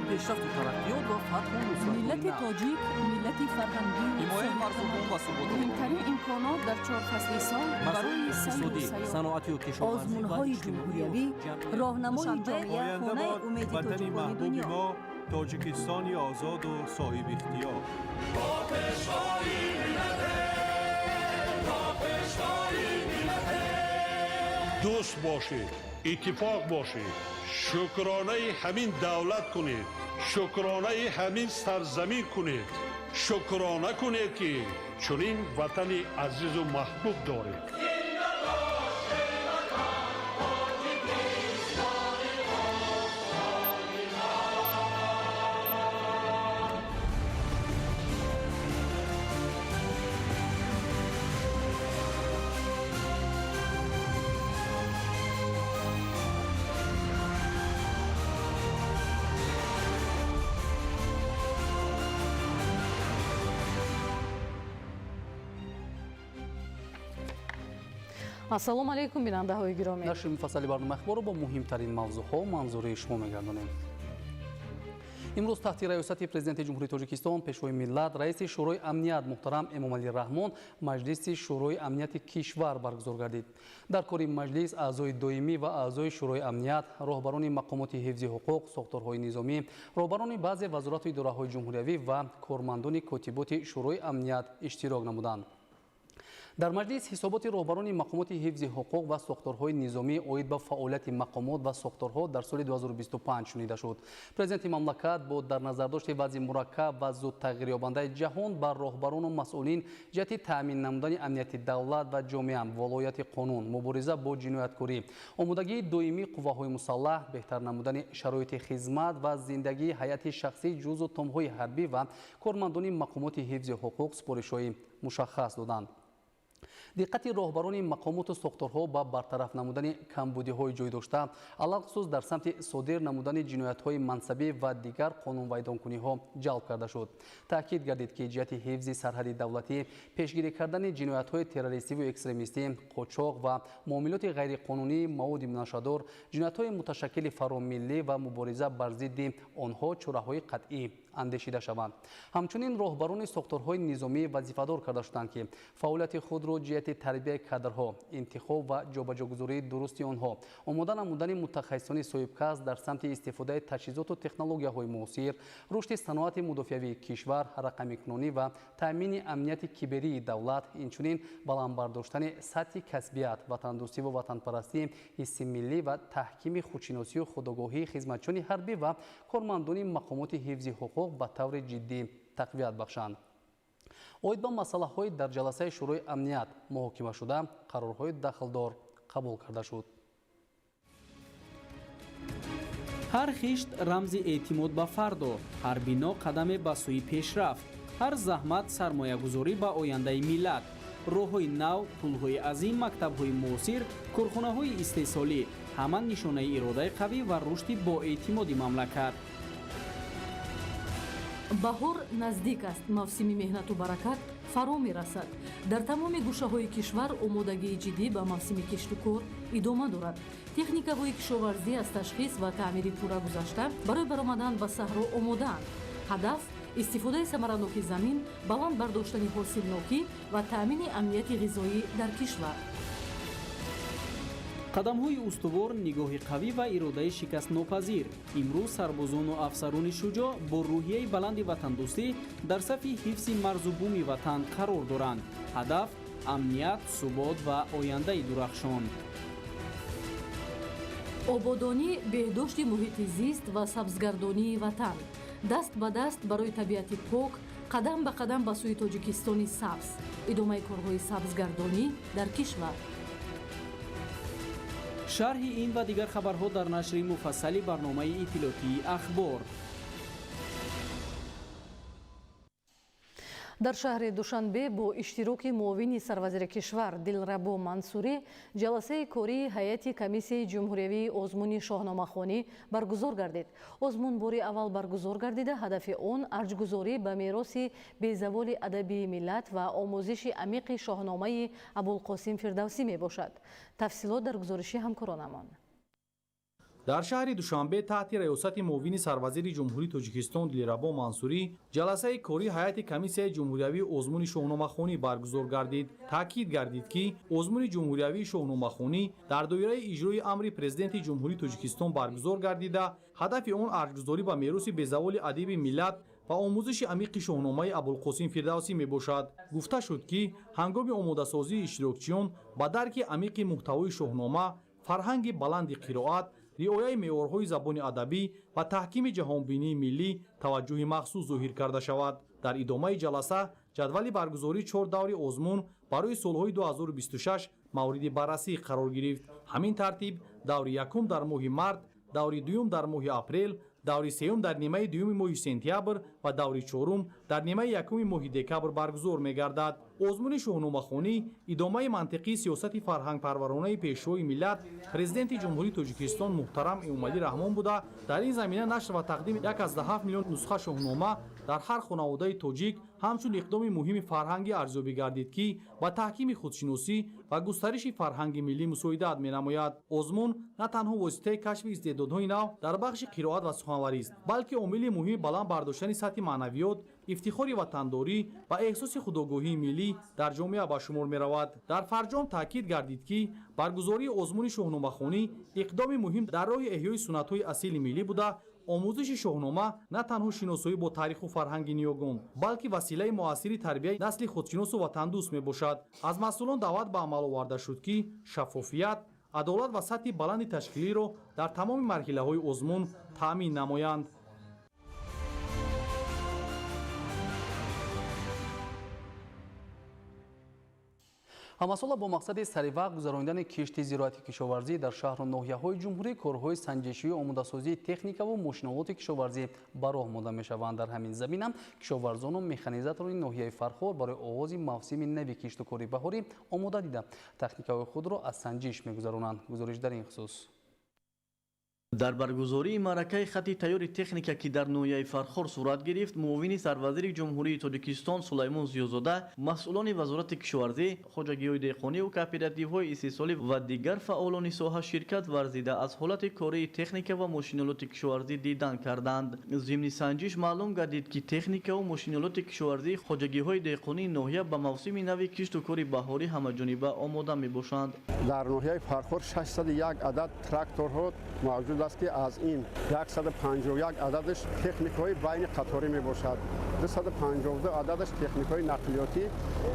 Пешрафту тараққиёт ва фатҳу нусратҳои Миллати нав. тоҷик миллати фарҳангию Ҳимояи марзубум ва суботу Муҳимтарин имконот дар чор фасли сол масоили барои сайру иқтисодӣ, сайёҳат. саноатию кишоварзӣ ва Озмунҳои иҷтимоию ҷумҳуриявӣ, ҷамъиятӣ. роҳнамои Душанбе. ҷомеа, Оянда хонаи бод умеди ватани тоҷикони маҳбуби дунё. мо, Тоҷикистони озоду соҳибихтиёр. Дӯст бошед, иттифоқ бошед, шукронаи ҳамин давлат кунед, шукронаи ҳамин сарзамин кунед, шукрона кунед, ки чунин ватани азизу маҳбуб доред. Ассалому алайкум, бинандаҳои гиромӣ. Нашри муфассали барномаи Ахборро бо муҳимтарин мавзӯъҳо манзури шумо мегардонем. Имрӯз таҳти раёсати Президенти Ҷумҳурии Тоҷикистон, Пешвои миллат, Раиси Шӯрои Амният муҳтарам Эмомалӣ Раҳмон Маҷлиси Шӯрои Амнияти кишвар баргузор гардид. Дар кори маҷлис аъзои доимӣ ва аъзои Шӯрои Амният, роҳбарони мақомоти ҳифзи ҳуқуқ, сохторҳои низомӣ, роҳбарони баъзе вазорату идораҳои ҷумҳуриявӣ ва кормандони котиботи Шӯрои Амният иштирок намуданд. Дар маҷлис ҳисоботи роҳбарони мақомоти ҳифзи ҳуқуқ ва сохторҳои низомӣ оид ба фаъолияти мақомот ва сохторҳо дар соли 2025 шунида шуд. Президенти мамлакат бо дар назардошти вазъи мураккаб ва зудтағйирёбандаи ҷаҳон ба роҳбарону масъулин ҷиҳати таъмин намудани амнияти давлат ва ҷомеа, волояти қонун, мубориза бо ҷинояткорӣ, омодагии доимии қувваҳои мусаллаҳ, беҳтар намудани шароити хизмат ва зиндагии ҳайати шахсии ҷузу томҳои ҳарбӣ ва кормандони мақомоти ҳифзи ҳуқуқ супоришҳои мушаххас доданд. Диққати роҳбарони мақомоту сохторҳо ба бартараф намудани камбудиҳои ҷой дошта, алалхусус дар самти содир намудани ҷиноятҳои мансабӣ ва дигар қонунвайронкуниҳо ҷалб карда шуд. Таъкид гардид, ки ҷиҳати ҳифзи сарҳади давлатӣ, пешгирӣ кардани ҷиноятҳои террористиву экстремистӣ, қочоқ ва муомилоти ғайриқонунии маводи нашъадор, ҷиноятҳои муташаккили фаромиллӣ ва мубориза бар зидди онҳо чораҳои қатъӣ андешида шаванд. Ҳамчунин роҳбарони сохторҳои низомӣ вазифадор карда шуданд, ки фаъолияти худро ҷиҳати тарбияи кадрҳо, интихоб ва ҷобаҷогузории дурусти онҳо, омода намудани мутахассисони соҳибкасб дар самти истифодаи таҷҳизоту технологияҳои муосир, рушди саноати мудофиавии кишвар, рақамикунонӣ ва таъмини амнияти киберии давлат, инчунин баланд бардоштани сатҳи касбият, ватандӯстиву ватанпарастӣ, ҳисси миллӣ ва таҳкими худшиносию худогоҳии хизматчиёни ҳарбӣ ва кормандони мақомоти ҳифзи ҳуқуқ ба таври ҷиддӣ тақвият бахшанд. Оид ба масъалаҳои дар ҷаласаи Шӯрои Амният муҳокима шуда, қарорҳои дахлдор қабул карда шуд. Ҳар хишт рамзи эътимод ба фардо, ҳар бино қадаме ба сӯи пешрафт, ҳар заҳмат сармоягузорӣ ба ояндаи миллат. Роҳҳои нав, пулҳои азим, мактабҳои муосир, корхонаҳои истеҳсолӣ — ҳама нишонаи иродаи қавӣ ва рушди боэътимоди мамлакат. Баҳор наздик аст, мавсими меҳнату баракат фаро мерасад. Дар тамоми гӯшаҳои кишвар омодагии ҷиддӣ ба мавсими киштукор идома дорад. Техникаҳои кишоварзӣ аз ташхис ва таъмири пурра гузашта, барои баромадан ба саҳро омодаанд. Ҳадаф — истифодаи самараноки замин, баланд бардоштани ҳосилнокӣ ва таъмини амнияти ғизоӣ дар кишвар. Қадамҳои устувор, нигоҳи қавӣ ва иродаи шикастнопазир. Имрӯз сарбозону афсарони шуҷоъ бо рӯҳияи баланди ватандӯстӣ дар сафи ҳифзи марзу буми ватан қарор доранд. Ҳадаф — амният, субот ва ояндаи дурахшон. Ободонӣ, беҳдошти муҳити зист ва сабзгардонии ватан. Даст ба даст барои табиати пок, қадам ба қадам ба сӯи Тоҷикистони сабз. Идомаи корҳои сабзгардонӣ дар кишвар. Шарҳи ин ва дигар хабарҳо дар нашри муфассали барномаи иттилоотии «Ахбор». Дар шаҳри Душанбе бо иштироки муовини сарвазири кишвар Дилрабо Мансурӣ ҷаласаи кории ҳайати комиссияи ҷумҳуриявии озмуни шоҳномахонӣ баргузор гардид. Озмун бори аввал баргузор гардида, ҳадафи он арҷгузорӣ ба мероси безаволи адабии миллат ва омӯзиши амиқи Шоҳномаи Абулқосим Фирдавсӣ мебошад. Тафсилот дар гузориши ҳамкоронамон. Дар шаҳри Душанбе таҳти раёсати муовини сарвазири Ҷумҳурии Тоҷикистон Дилрабо Мансурӣ ҷаласаи кории ҳайати комиссияи ҷумҳуриявии озмуни шоҳномахонӣ баргузор гардид. Таъкид гардид, ки озмуни ҷумҳуриявии шоҳномахонӣ дар доираи иҷрои амри Президенти Ҷумҳурии Тоҷикистон баргузор гардида, ҳадафи он арҷгузорӣ ба мероси безаволи адиби миллат ва омӯзиши амиқи шоҳномаи Абулқосим Фирдавсӣ мебошад. Гуфта шуд, ки ҳангоми омодасозии иштирокчиён ба дарки амиқи муҳтавои шоҳнома, фарҳанги баланди қироат, риояи меъёрҳои забони адабӣ ва таҳкими ҷаҳонбинии миллӣ таваҷҷӯҳи махсус зоҳир карда шавад. Дар идомаи ҷаласа ҷадвали баргузории чор даври озмун барои солҳои 2026 мавриди баррасӣ қарор гирифт. Ҳамин тартиб, даври якум дар моҳи март, даври дуюм дар моҳи апрел, даври сеюм дар нимаи дуюми моҳи сентябр ва даври чорум дар нимаи якуми моҳи декабр баргузор мегардад. Озмуни шоҳномахонӣ идомаи мантиқии сиёсати фарҳангпарваронаи Пешвои миллат, Президенти Ҷумҳурии Тоҷикистон муҳтарам Эмомалӣ Раҳмон буда, дар ин замина нашр ва тақдими 1,7 миллион нусха шоҳнома дар ҳар хонаводаи тоҷик ҳамчун иқдоми муҳими фарҳангӣ арзёбӣ гардид, ки ба таҳкими худшиносӣ ва густариши фарҳанги миллӣ мусоидат менамояд. Озмун на танҳо воситаи кашфи истеъдодҳои нав дар бахши қироат ва суханварист, балки омили муҳими баланд бардоштани сатҳи маънавиёт, ифтихори ватандорӣ ва эҳсоси худогоҳии миллӣ дар ҷомеа ба шумор меравад. Дар фарҷом таъкид гардид, ки баргузории озмуни шоҳномахонӣ иқдоми муҳим дар роҳи эҳёи суннатҳои асили миллӣ буда, омӯзиши шоҳнома на танҳо шиносоӣ бо таъриху фарҳанги ниёгон, балки василаи муассири тарбияи насли худшиносу ватандӯст мебошад. Аз масъулон даъват ба амал оварда шуд, ки шаффофият, адолат ва сатҳи баланди ташкилиро дар тамоми марҳилаҳои озмун таъмин намоянд. Ҳамасола бо мақсади саривақт гузаронидани кишти зироати кишоварзӣ дар шаҳру ноҳияҳои ҷумҳурӣ корҳои санҷишию омодасозии техникаву мошинолоти кишоварзӣ ба роҳ монда мешаванд. Дар ҳамин замина кишоварзону механизаторони ноҳияи Фархор барои оғози мавсими нави киштукори баҳорӣ омода дида, техникаҳои худро аз санҷиш мегузаронанд. Гузориш дар ин хусус. Дар баргузории маъракаи хати тайёри техника, ки дар ноҳияи Фархор сурат гирифт, муовини сарвазири Ҷумҳурии Тоҷикистон Сулаймон Зиёзода, масъулони Вазорати кишоварзӣ, хоҷагиҳои деҳқониву кооперативҳои истеҳсолӣ ва дигар фаъолони соҳа ширкат варзида, аз ҳолати кории техника ва мошинолоти кишоварзӣ дидан карданд. Зимни санҷиш маълум гардид, ки техникаву мошинолоти кишоварзии хоҷагиҳои деҳқонии ноҳия ба мавсими нави кишту кори баҳорӣ ҳамаҷониба омода мебошанд. Дар ноҳияи Фархор 601 адад тракторҳо мавҷуд аст, ки аз ин 151 ададаш техникаҳои байни қаторӣ мебошад, 252 ададаш техникаҳои нақлиётӣ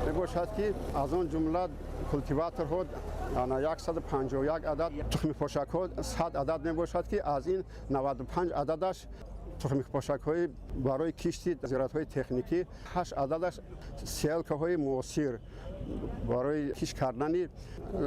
мебошад, ки аз он ҷумла култиваторҳо 151 адад, тухмипошакҳо 100 адад мебошад, ки аз ин 95 ададаш тухмипошакҳои барои кишти зироатҳои техникӣ, 8 ададаш селкаҳои муосир барои кишт кардани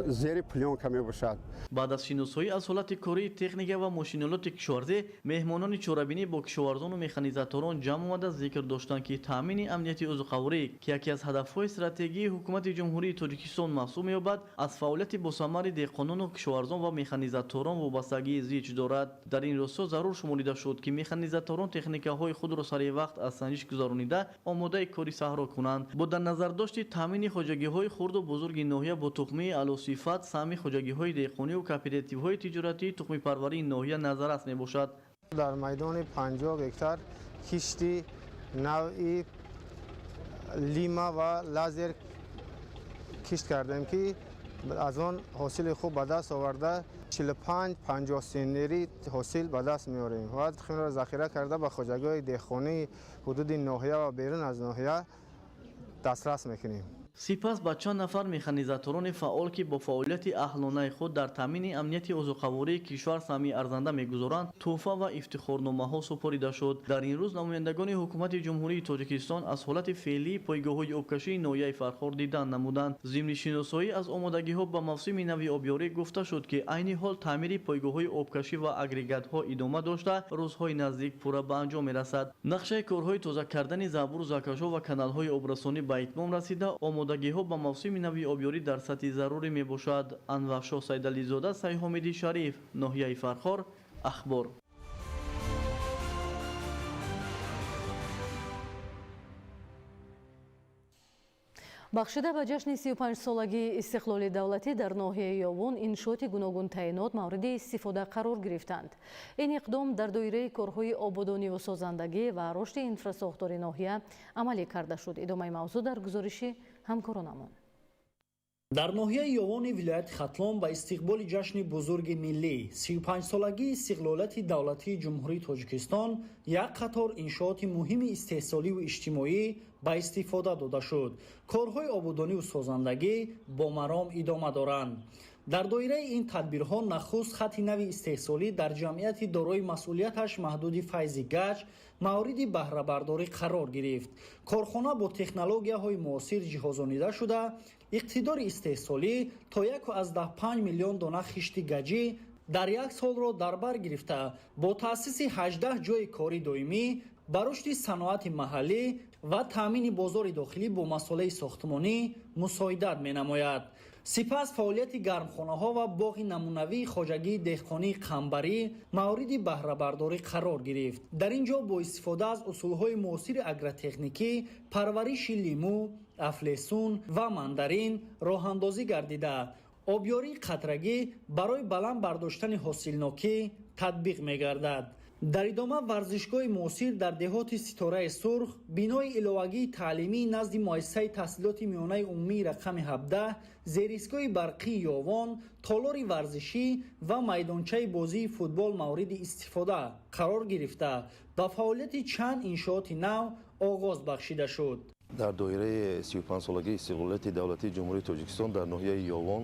зери плёнка мебошад. Баъд аз шиносоӣ аз ҳолати кории техника ва мошинолоти кишоварзӣ, меҳмонони чорабинӣ бо кишоварзону механизаторон ҷамъ омада зикр доштанд, ки таъмини амнияти озуқаворӣ, ки яке аз ҳадафҳои стратегии Ҳукумати Ҷумҳурии Тоҷикистон маҳсуб меёбад, аз фаъолияти босамари деҳқонону кишоварзон ва механизаторон вобастагии зич дорад. Дар ин росто зарур шуморида шуд, ки механизаторон техникаҳои худро сари вақт аз санҷиш гузаронида, омодаи кори саҳро кунанд. Бо дар назардошти таъмини хоҷагиҳои хурду бузурги ноҳия бо тухмии аълосифат, саҳми хоҷагиҳои деҳқониву кооперативҳои тиҷоратии тухмипарварии ноҳия назаррас мебошад. Дар майдони 50 гектар кишти навъи лима ва лазер кишт кардем, ки аз он ҳосили хуб ба даст оварда, 45-50 сентнери ҳосил ба даст меорем ва тухмиро захира карда ба хоҷагиҳои деҳқонии ҳудуди ноҳия ва берун аз ноҳия дастрас мекунем. Сипас ба чанд нафар механизаторони фаъол, ки бо фаъолияти аҳлонаи худ дар таъмини амнияти озуқавории кишвар саҳми арзанда мегузоранд, тӯҳфа ва ифтихорномаҳо супорида шуд. Дар ин рӯз намояндагони Ҳукумати Ҷумҳурии Тоҷикистон аз ҳолати феълии пойгоҳҳои обкашии ноҳияи Фархор дидан намуданд. Зимни шиносоӣ аз омодагиҳо ба мавсими нави обёрӣ гуфта шуд, ки айни ҳол таъмири пойгоҳҳои обкашӣ ва агрегатҳо идома дошта, рӯзҳои наздик пурра ба анҷом мерасад. Нақшаи корҳои тоза кардани забуру закашҳо ва каналҳои обрасонӣ ба итмом расида, омодагиҳо ба мавсими нави обёрӣ дар сатҳи зарурӣ мебошад. Анваршоҳ Сайдализода, Сайҳомиди Шариф, ноҳияи Фархор, Ахбор. Бахшида ба ҷашни 35-солагии истиқлоли давлатӣ дар ноҳияи Ёвон иншооти гуногунтаъинот мавриди истифода қарор гирифтанд. Ин иқдом дар доираи корҳои ободониву созандагӣ ва рушди инфрасохтори ноҳия амалӣ карда шуд. Идомаи мавзӯъ дар гузориши ҳамкоронамон. Дар ноҳияи Ёвони вилояти Хатлон ба истиқболи ҷашни бузурги миллӣ 35-солагии истиқлолияти давлатии Ҷумҳурии Тоҷикистон як қатор иншооти муҳими истеҳсоливу иҷтимоӣ ба истифода дода шуд. Корҳои ободониву созандагӣ бо маром идома доранд. Дар доираи ин тадбирҳо нахуст хатти нави истеҳсолӣ дар ҷамъияти дорои масъулияташ маҳдуди Файзи Гач мавриди баҳрабардорӣ қарор гирифт. Корхона бо технологияҳои муосир ҷиҳозонида шуда, иқтидори истеҳсолӣ то 1,5 миллион дона хишти гаҷӣ дар як солро дар бар гирифта, бо таъсиси 18 ҷойи кори доимӣ ба рушди саноати маҳаллӣ ва таъмини бозори дохилӣ бо масолеҳи сохтмонӣ мусоидат менамояд. Сипас фаъолияти гармхонаҳо ва боғи намунавии хоҷагии деҳқонии Қамбарӣ мавриди баҳрабардорӣ қарор гирифт. Дар ин ҷо бо истифода аз усулҳои муосири агротехникӣ парвариши лимӯ, афлесун ва мандарин роҳандозӣ гардида, обёрии қатрагӣ барои баланд бардоштани ҳосилнокӣ татбиқ мегардад. Дар идома варзишгоҳи муосир дар деҳоти Ситораи Сурх, бинои иловагии таълимӣ назди муассисаи таҳсилоти миёнаи умумии рақами 17, зеристгоҳи барқии Ёвон, толори варзишӣ ва майдончаи бозии футбол мавриди истифода қарор гирифта, ба фаъолияти чанд иншооти нав оғоз бахшида шуд. Дар доираи 35-солагии истиқлолияти давлатии Ҷумҳурии Тоҷикистон дар ноҳияи Ёвон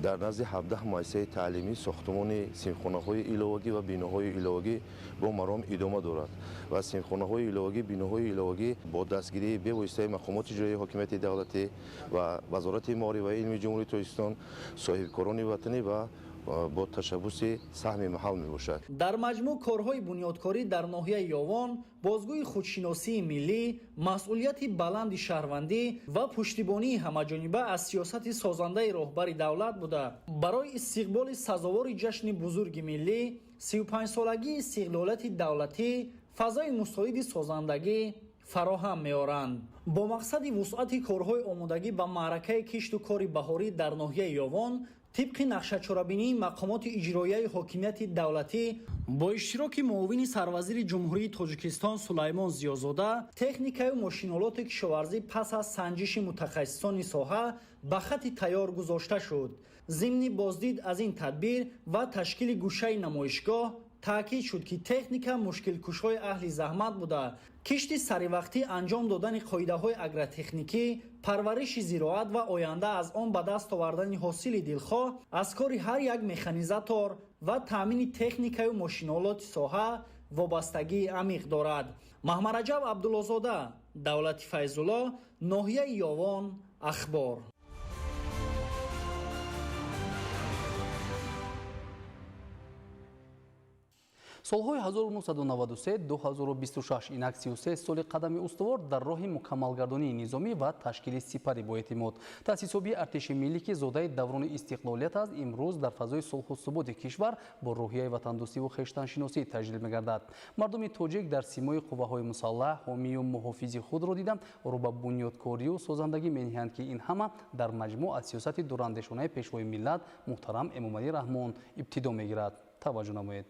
дар назди 17 муассисаи таълимӣ сохтмони синфхонаҳои иловагӣ ва биноҳои иловагӣ бо маром идома дорад ва синфхонаҳои иловагӣ, биноҳои иловагӣ бо дастгирии бевоситаи мақомоти иҷроияи ҳокимияти давлатӣ ва Вазорати маориф ва илми Ҷумҳурии Тоҷикистон, соҳибкорони ватанӣ ва бо ташаббуси саҳми маҳал мебошад. Дар маҷмӯъ корҳои бунёдкорӣ дар ноҳияи Ёвон бозгӯи худшиносии миллӣ, масъулияти баланди шаҳрвандӣ ва пуштибонии ҳамаҷониба аз сиёсати созандаи роҳбари давлат буда, барои истиқболи сазовори ҷашни бузурги миллӣ 35-солагии истиқлолияти давлатӣ фазои мусоиди созандагӣ фароҳам меоранд. Бо мақсади вусъати корҳои омодагӣ ба маъракаи кишту кори баҳорӣ дар ноҳияи Ёвон тибқи нақшачорабинии мақомоти иҷроияи ҳокимияти давлатӣ бо иштироки муовини сарвазири Ҷумҳурии Тоҷикистон Сулаймон Зиёзода техникаю мошинолоти кишоварзӣ пас аз санҷиши мутахассисони соҳа ба хатти тайёр гузошта шуд. Зимни боздид аз ин тадбир ва ташкили гӯшаи намоишгоҳ таъкид шуд, ки техника мушкилкушҳои аҳли заҳмат буда, кишти саривақтӣ, анҷом додани қоидаҳои агротехникӣ, парвариши зироат ва оянда аз он ба даст овардани ҳосили дилхоҳ аз кори ҳар як механизатор ва таъмини техникаю мошинолоти соҳа вобастагии амиқ дорад. Маҳмараҷаб Абдуллозода, Давлати Файзулло, ноҳияи Ёвон, Ахбор. Солҳои 1993-2026 инак 33 соли қадами устувор дар роҳи мукаммалгардонии низомӣ ва ташкили сипари боэътимод. Таъсисёбии артиши миллӣ, ки зодаи даврони истиқлолият аст, имрӯз дар фазои сулҳу суботи кишвар бо рӯҳияи ватандӯстиву хештаншиносӣ таҷлил мегардад. Мардуми тоҷик дар симои қувваҳои мусаллаҳ ҳомию муҳофизи худро дида, ӯро ба бунёдкорию созандагӣ мениҳанд, ки ин ҳама дар маҷмӯъ аз сиёсати дурандешонаи пешвои миллат муҳтарам Эмомалӣ Раҳмон ибтидо мегирад. Таваҷҷӯҳ намоед.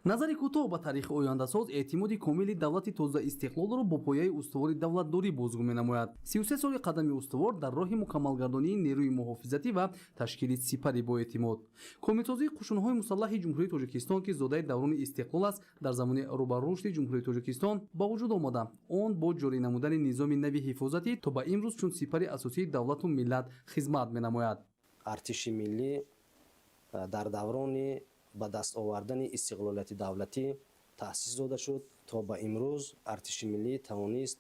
Назари кӯтоҳ ба таърихи ояндасоз эътимоди комили давлати тозаистиқлолро бо пояи устувори давлатдорӣ бозгӯ менамояд. 33 соли қадами устувор дар роҳи мукаммалгардонии нерӯи муҳофизатӣ ва ташкили сипари боэътимод. Комилсозии қушунҳои мусаллаҳи Ҷумҳурии Тоҷикистон, ки зодаи даврони истиқлол аст, дар замони рӯ ба рушди Ҷумҳурии Тоҷикистон ба вуҷуд омада. Он бо ҷорӣ намудани низоми нави ҳифозатӣ то ба имрӯз чун сипари асосии давлату миллат хизмат менамояд. Артиши миллӣ дар даврони ба даст овардани истиқлолияти давлатӣ таъсис дода шуд. То ба имрӯз артиши миллӣ тавонист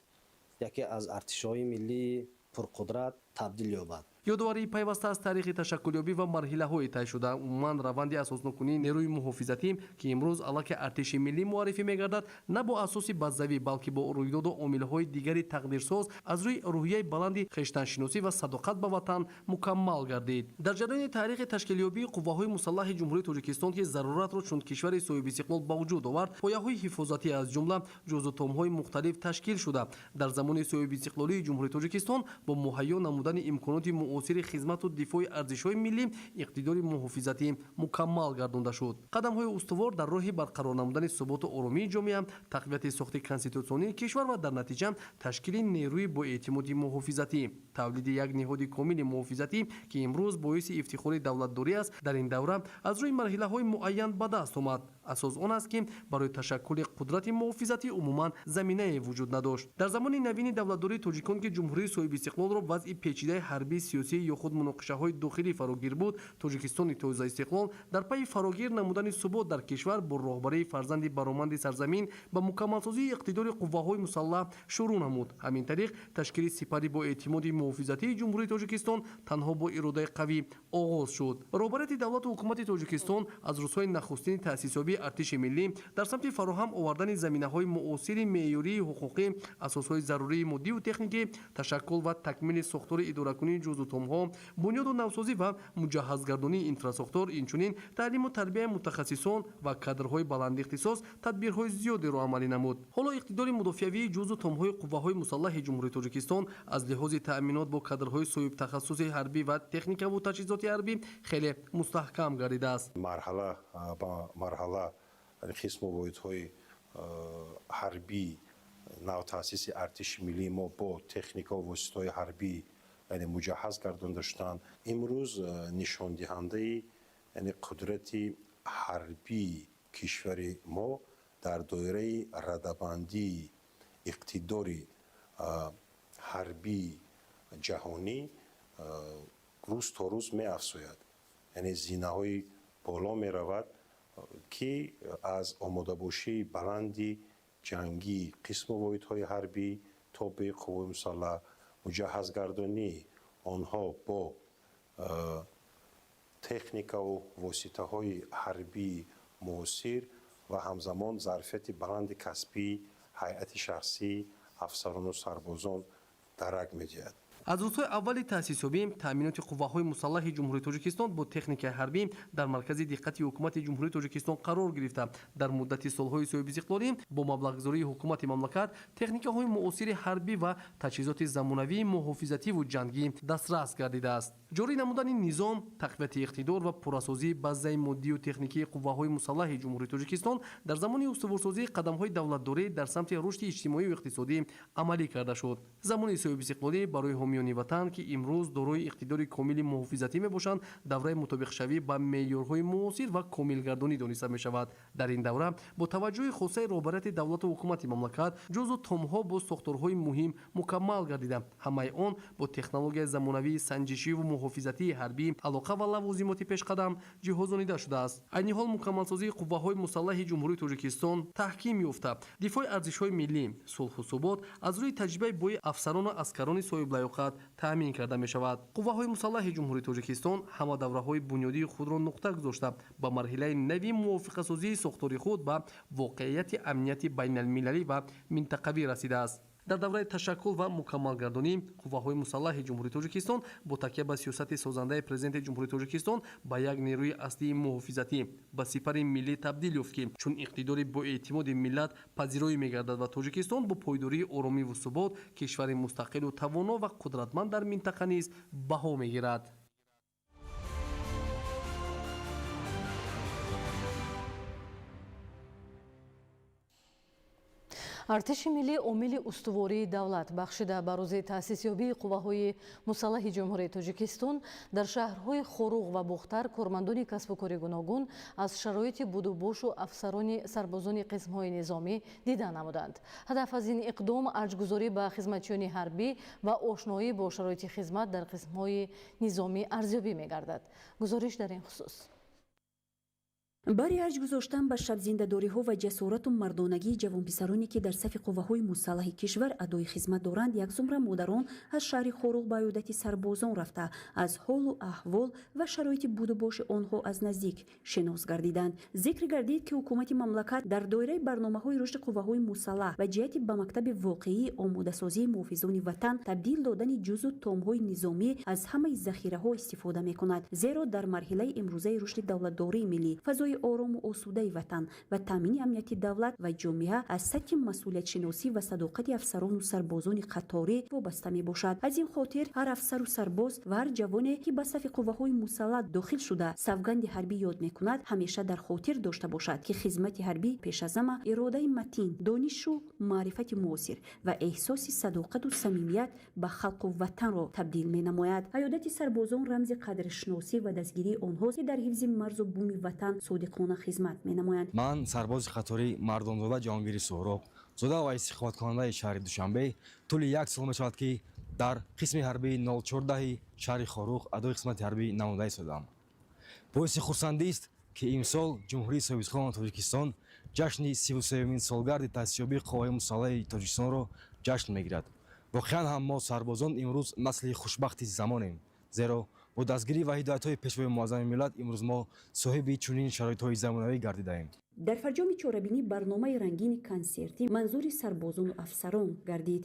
яке аз артишҳои миллии пурқудрат табдил ёбад. Ёдоварии пайваста аз таърихи ташаккулёбӣ ва марҳилаҳои тай шуда, умуман раванди асосноккунии нерӯи муҳофизатӣ, ки имрӯз аллакай артиши миллӣ муаррифӣ мегардад, на бо асоси баззавӣ, балки бо рӯйдоду омилҳои дигари тақдирсоз аз рӯи рӯҳияи баланди хештаншиносӣ ва садоқат ба ватан мукаммал гардид. Дар ҷараёни таърихи ташкилёбии қувваҳои мусаллаҳи Ҷумҳурии Тоҷикистон, ки заруратро чун кишвари соҳибистиқлол ба вуҷуд овард, пояҳои ҳифозатӣ аз ҷумла ҷузутомҳои мухталиф ташкил шуда, дар замони соҳибистиқлолии Ҷумҳурии Тоҷикистон бо муҳайё намудани имконоти муосири хизмату дифои арзишҳои миллӣ иқтидори муҳофизатӣ мукаммал гардонда шуд. Қадамҳои устувор дар роҳи барқарор намудани суботу оромии ҷомеа, тақвияти сохти конститутсионии кишвар ва дар натиҷа ташкили нерӯи боэътимоди муҳофизатӣ, тавлиди як ниҳоди комили муҳофизатӣ, ки имрӯз боиси ифтихори давлатдорӣ аст, дар ин давра аз рӯи марҳилаҳои муайян ба даст омад. Асос он аст, ки барои ташаккули қудрати муҳофизатӣ умуман заминае вуҷуд надошт. Дар замони навини давлатдории тоҷикон, ки ҷумҳурии соҳибистиқлолро вазъи печидаи ҳарбӣ, сиёсӣ ё худ муноқишаҳои дохилӣ фарогир буд, Тоҷикистони тозаистиқлол дар пайи фарогир намудани субот дар кишвар бо роҳбарии фарзанди бароманди сарзамин ба мукаммалсозии иқтидори қувваҳои мусаллаҳ шурӯъ намуд. Ҳамин тариқ ташкили сипари боэътимоди муҳофизатии Ҷумҳурии Тоҷикистон танҳо бо иродаи қавӣ оғоз шуд. Роҳбарияти давлату ҳукумати Тоҷикистон аз рӯзҳои нахустини таъсисёбии артиши миллӣ дар самти фароҳам овардани заминаҳои муосири меъёрии ҳуқуқӣ, асосҳои зарурии моддиву техникӣ, ташаккул ва такмили сохтори идоракунии ҷузутомҳо, бунёду навсозӣ ва муҷаҳҳазгардонии инфрасохтор, инчунин таълиму тарбияи мутахассисон ва кадрҳои баландихтисос тадбирҳои зиёдеро амалӣ намуд. Ҳоло иқтидори мудофиавии ҷузутомҳои қувваҳои мусаллаҳи Ҷумҳурии Тоҷикистон аз лиҳози таъминот бо кадрҳои соҳибтахассуси ҳарбӣ ва техникаву таҷҳизоти ҳарбӣ хеле мустаҳкам гардидааст. Марҳала ба марҳала қисму воҳидҳои ҳарбӣ навтаъсиси артиши миллии мо бо техникаву воситаҳои ҳарбӣ, яъне муҷаҳҳаз гардонда шуданд. Имрӯз нишондиҳандаи, яъне қудрати ҳарбии кишвари мо дар доираи радабандии иқтидори ҳарбии ҷаҳонӣ рӯз то рӯз меафзояд, яъне зинаҳои боло меравад, ки аз омодабошии баланди ҷангии қисму воҳидҳои ҳарбӣ тобеи қувваи мусаллаҳ, муҷаҳҳазгардонии онҳо бо техникаву воситаҳои ҳарбии муосир ва ҳамзамон зарфияти баланди касбии ҳайати шахсии афсарону сарбозон дарак медиҳад. Аз рӯзҳои аввали таъсисёбӣ таъминоти қувваҳои мусаллаҳи Ҷумҳурии Тоҷикистон бо техникаи ҳарбӣ дар маркази диққати ҳукумати Ҷумҳурии Тоҷикистон қарор гирифта, дар муддати солҳои соҳибистиқлолӣ бо маблағгузории ҳукумати мамлакат техникаҳои муосири ҳарбӣ ва таҷҳизоти замонавии муҳофизативу ҷангӣ дастрас гардидааст. Ҷорӣ намудани низом, тақвияти иқтидор ва пуррасозии базаи моддию техникии қувваҳои мусаллаҳи Ҷумҳурии Тоҷикистон дар замони устуворсозии қадамҳои давлатдорӣ дар самти рушди иҷтимоию иқтисодӣ амалӣ карда шуд. Замони соҳибистиқлолӣ барои ҳомиёни ватан, ки имрӯз дорои иқтидори комили муҳофизатӣ мебошанд, давраи мутобиқшавӣ ба меъёрҳои муосир ва комилгардонӣ дониста мешавад. Дар ин давра бо таваҷҷӯҳи хосаи роҳбарияти давлату ҳукумати мамлакат ҷузу томҳо бо сохторҳои муҳим мукаммал гардида, ҳамаи он бо технологияи замонавии санҷишиву муҳофизатии ҳарбӣ, алоқа ва лавозимоти пешқадам ҷиҳозонида шудааст. Айни ҳол мукаммалсозии қувваҳои мусаллаҳи Ҷумҳурии Тоҷикистон таҳким ёфта, дифои арзишҳои миллӣ, сулҳу субот аз рӯи таҷрибаи бои афсарону аскарони соҳиблаёқат таъмин карда мешавад. Қувваҳои мусаллаҳи Ҷумҳурии Тоҷикистон ҳама давраҳои бунёдии худро нуқта гузошта, ба марҳилаи нави мувофиқасозии сохтори худ ба воқеияти амнияти байналмилалӣ ва минтақавӣ расидааст. Дар давраи ташаккул ва мукаммалгардонӣ қувваҳои мусаллаҳи Ҷумҳурии Тоҷикистон бо такя ба сиёсати созандаи Президенти Ҷумҳурии Тоҷикистон ба як нерӯи аслии муҳофизатӣ, ба сипари миллӣ табдил ёфт, ки чун иқтидори боэътимоди миллат пазироӣ мегардад ва Тоҷикистон бо пойдории оромиву субот кишвари мустақилу тавоно ва қудратманд дар минтақа низ баҳо мегирад. Артиши миллӣ омили устувории давлат бахшида ба рӯзи таъсисёбии қувваҳои мусаллаҳи Ҷумҳурии Тоҷикистон дар шаҳрҳои Хоруғ ва Бохтар кормандони касбу кори гуногун аз шароити будубошу афсарони сарбозони қисмҳои низомӣ дида намуданд. Ҳадаф аз ин иқдом арҷгузорӣ ба хизматчиёни ҳарбӣ ва ошноӣ бо шароити хизмат дар қисмҳои низомӣ арзёбӣ мегардад. Гузориш дар ин хусус. Бари арҷ гузоштан ба шабзиндадориҳо ва ҷасорату мардонагии ҷавонписароне, ки дар сафи қувваҳои мусаллаҳи кишвар адои хизмат доранд, як зумра модарон аз шаҳри Хоруғ ба иёдати сарбозон рафта, аз ҳолу аҳвол ва шароити будубоши онҳо аз наздик шинос гардиданд. Зикр гардид, ки ҳукумати мамлакат дар доираи барномаҳои рушди қувваҳои мусаллаҳ ва ҷиҳати ба мактаби воқеии омодасозии муҳофизони ватан табдил додани ҷузу томҳои низомӣ аз ҳамаи захираҳо истифода мекунад, зеро дар марҳилаи имрӯзаи рушди давлатдории миллӣ фазои орому осудаи ватан ва таъмини амнияти давлат ва ҷомеа аз сатҳи масъулиятшиносӣ ва садоқати афсарону сарбозони қаторӣ вобаста мебошад. Аз ин хотир ҳар афсару сарбоз ва ҳар ҷавоне, ки ба сафи қувваҳои мусаллаҳ дохил шуда савганди ҳарбӣ ёд мекунад, ҳамеша дар хотир дошта бошад, ки хизмати ҳарбӣ пеш аз ҳама иродаи матин, донишу маърифати муосир ва эҳсоси садоқату самимият ба халқу ватанро табдил менамояд. Ҳаёдати сарбозон рамзи қадршиносӣ ва дастгирии онҳост, ки дар ҳифзи марзу буми ватан содиқона хизмат менамоянд. Ман сарбози қаторӣ Мардонзода Ҷаҳонгири Суҳроб, зода ва истиқоматкунандаи шаҳри Душанбе, тӯли як сол мешавад, ки дар қисми ҳарбии 014 шаҳри Хоруғ адои хизмати ҳарбӣ намуда истодаам. Боиси хурсандист, ки имсол Ҷумҳурии Соҳибистиқлоли Тоҷикистон ҷашни 33-умин солгарди таъсисёбии қувваҳои мусаллаҳи Тоҷикистонро ҷашн мегирад. Воқеан ҳам мо сарбозон имрӯз насли хушбахти замонем, зеро бо дастгирӣ ва ҳидоятҳои Пешвои муаззами миллат имрӯз мо соҳиби чунин шароитҳои замонавӣ гардидаем. Дар фарҷоми чорабинӣ барномаи рангини консертӣ манзури сарбозону афсарон гардид.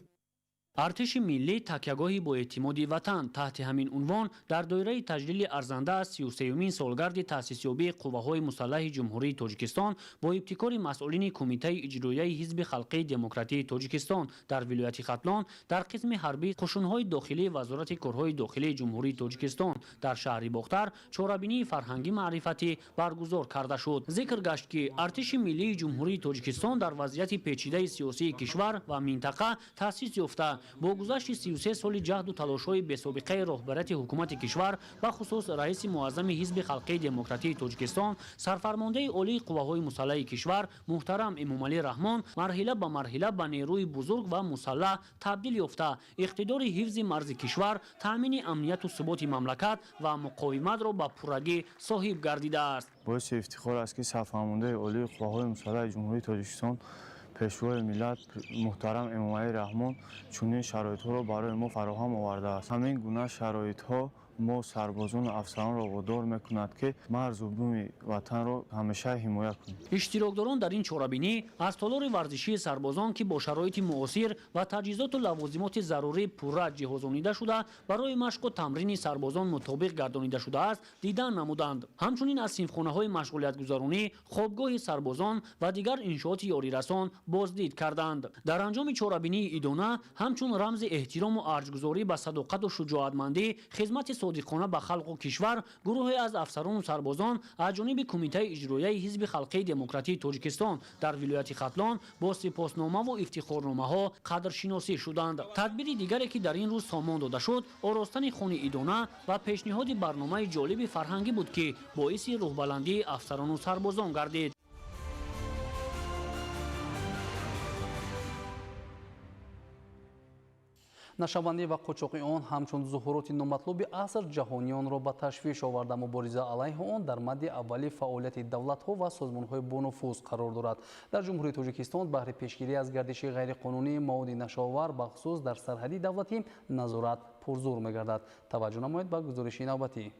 Артиши миллӣ такягоҳи боэътимоди ватан. Таҳти ҳамин унвон дар доираи таҷлили арзанда аз 33-умин солгарди таъсисёбии қувваҳои мусаллаҳи Ҷумҳурии Тоҷикистон бо ибтикори масъулини Кумитаи иҷроияи Ҳизби халқии демократии Тоҷикистон дар вилояти Хатлон дар қисми ҳарбии қушунҳои дохилии Вазорати корҳои дохилии Ҷумҳурии Тоҷикистон дар шаҳри Бохтар чорабинии фарҳангӣ маърифатӣ баргузор карда шуд. Зикр гашт, ки Артиши миллии Ҷумҳурии Тоҷикистон дар вазъияти печидаи сиёсии кишвар ва минтақа таъсис ёфта, бо гузашти 33 соли ҷаҳду талошҳои бесобиқаи роҳбарияти ҳукумати кишвар, бахусус раиси муаззами Ҳизби халқии демократии Тоҷикистон, сарфармондаи олии қувваҳои мусаллаҳи кишвар муҳтарам Эмомалӣ Раҳмон, марҳила ба марҳила ба нерӯи бузург ва мусаллаҳ табдил ёфта, иқтидори ҳифзи марзи кишвар, таъмини амнияту суботи мамлакат ва муқовиматро ба пуррагӣ соҳиб гардидааст. Боиси ифтихор аст, ки сарфармондаи олии қувваҳои мусаллаҳи Ҷумҳурии Тоҷикистон, Пешвои миллат муҳтарам Эмомалӣ Раҳмон чунин шароитҳоро барои мо фароҳам овардааст. Ҳамин гуна шароитҳо мо сарбозону афсаронро водор мекунад, ки марзу буми ватанро ҳамеша ҳимоя кунем. Иштирокдорон дар ин чорабинӣ аз толори варзишии сарбозон, ки бо шароити муосир ва таҷҳизоту лавозимоти зарурӣ пурра ҷиҳозонида шуда, барои машқу тамрини сарбозон мутобиқ гардонида шудааст, дидан намуданд. Ҳамчунин аз синфхонаҳои машғулиятгузаронӣ, хобгоҳи сарбозон ва дигар иншооти ёрирасон боздид карданд. Дар анҷоми чорабинии идона ҳамчун рамзи эҳтирому арҷгузорӣ ба садоқату шуҷоатмандӣ, хизмати содиқона ба халқу кишвар, гурӯҳе аз афсарону сарбозон аз ҷониби Кумитаи иҷроияи Ҳизби халқии демократии Тоҷикистон дар вилояти Хатлон бо сипосномаву ифтихорномаҳо қадршиносӣ шуданд. Тадбири дигаре, ки дар ин рӯз сомон дода шуд, оростани хони идона ва пешниҳоди барномаи ҷолиби фарҳангӣ буд, ки боиси рӯҳбаландии афсарону сарбозон гардид. Нашавандӣ ва қочоқи он ҳамчун зуҳуроти номатлуби аср ҷаҳониёнро ба ташвиш оварда, мубориза алайҳи он дар мадди аввали фаъолияти давлатҳо ва созмонҳои бонуфуз қарор дорад. Дар Ҷумҳурии Тоҷикистон баҳри пешгирӣ аз гардиши ғайриқонунии маводи нашаовар, бахусус дар сарҳади давлатӣ, назорат пурзур мегардад. Таваҷҷӯҳ намоед ба гузориши навбатӣ.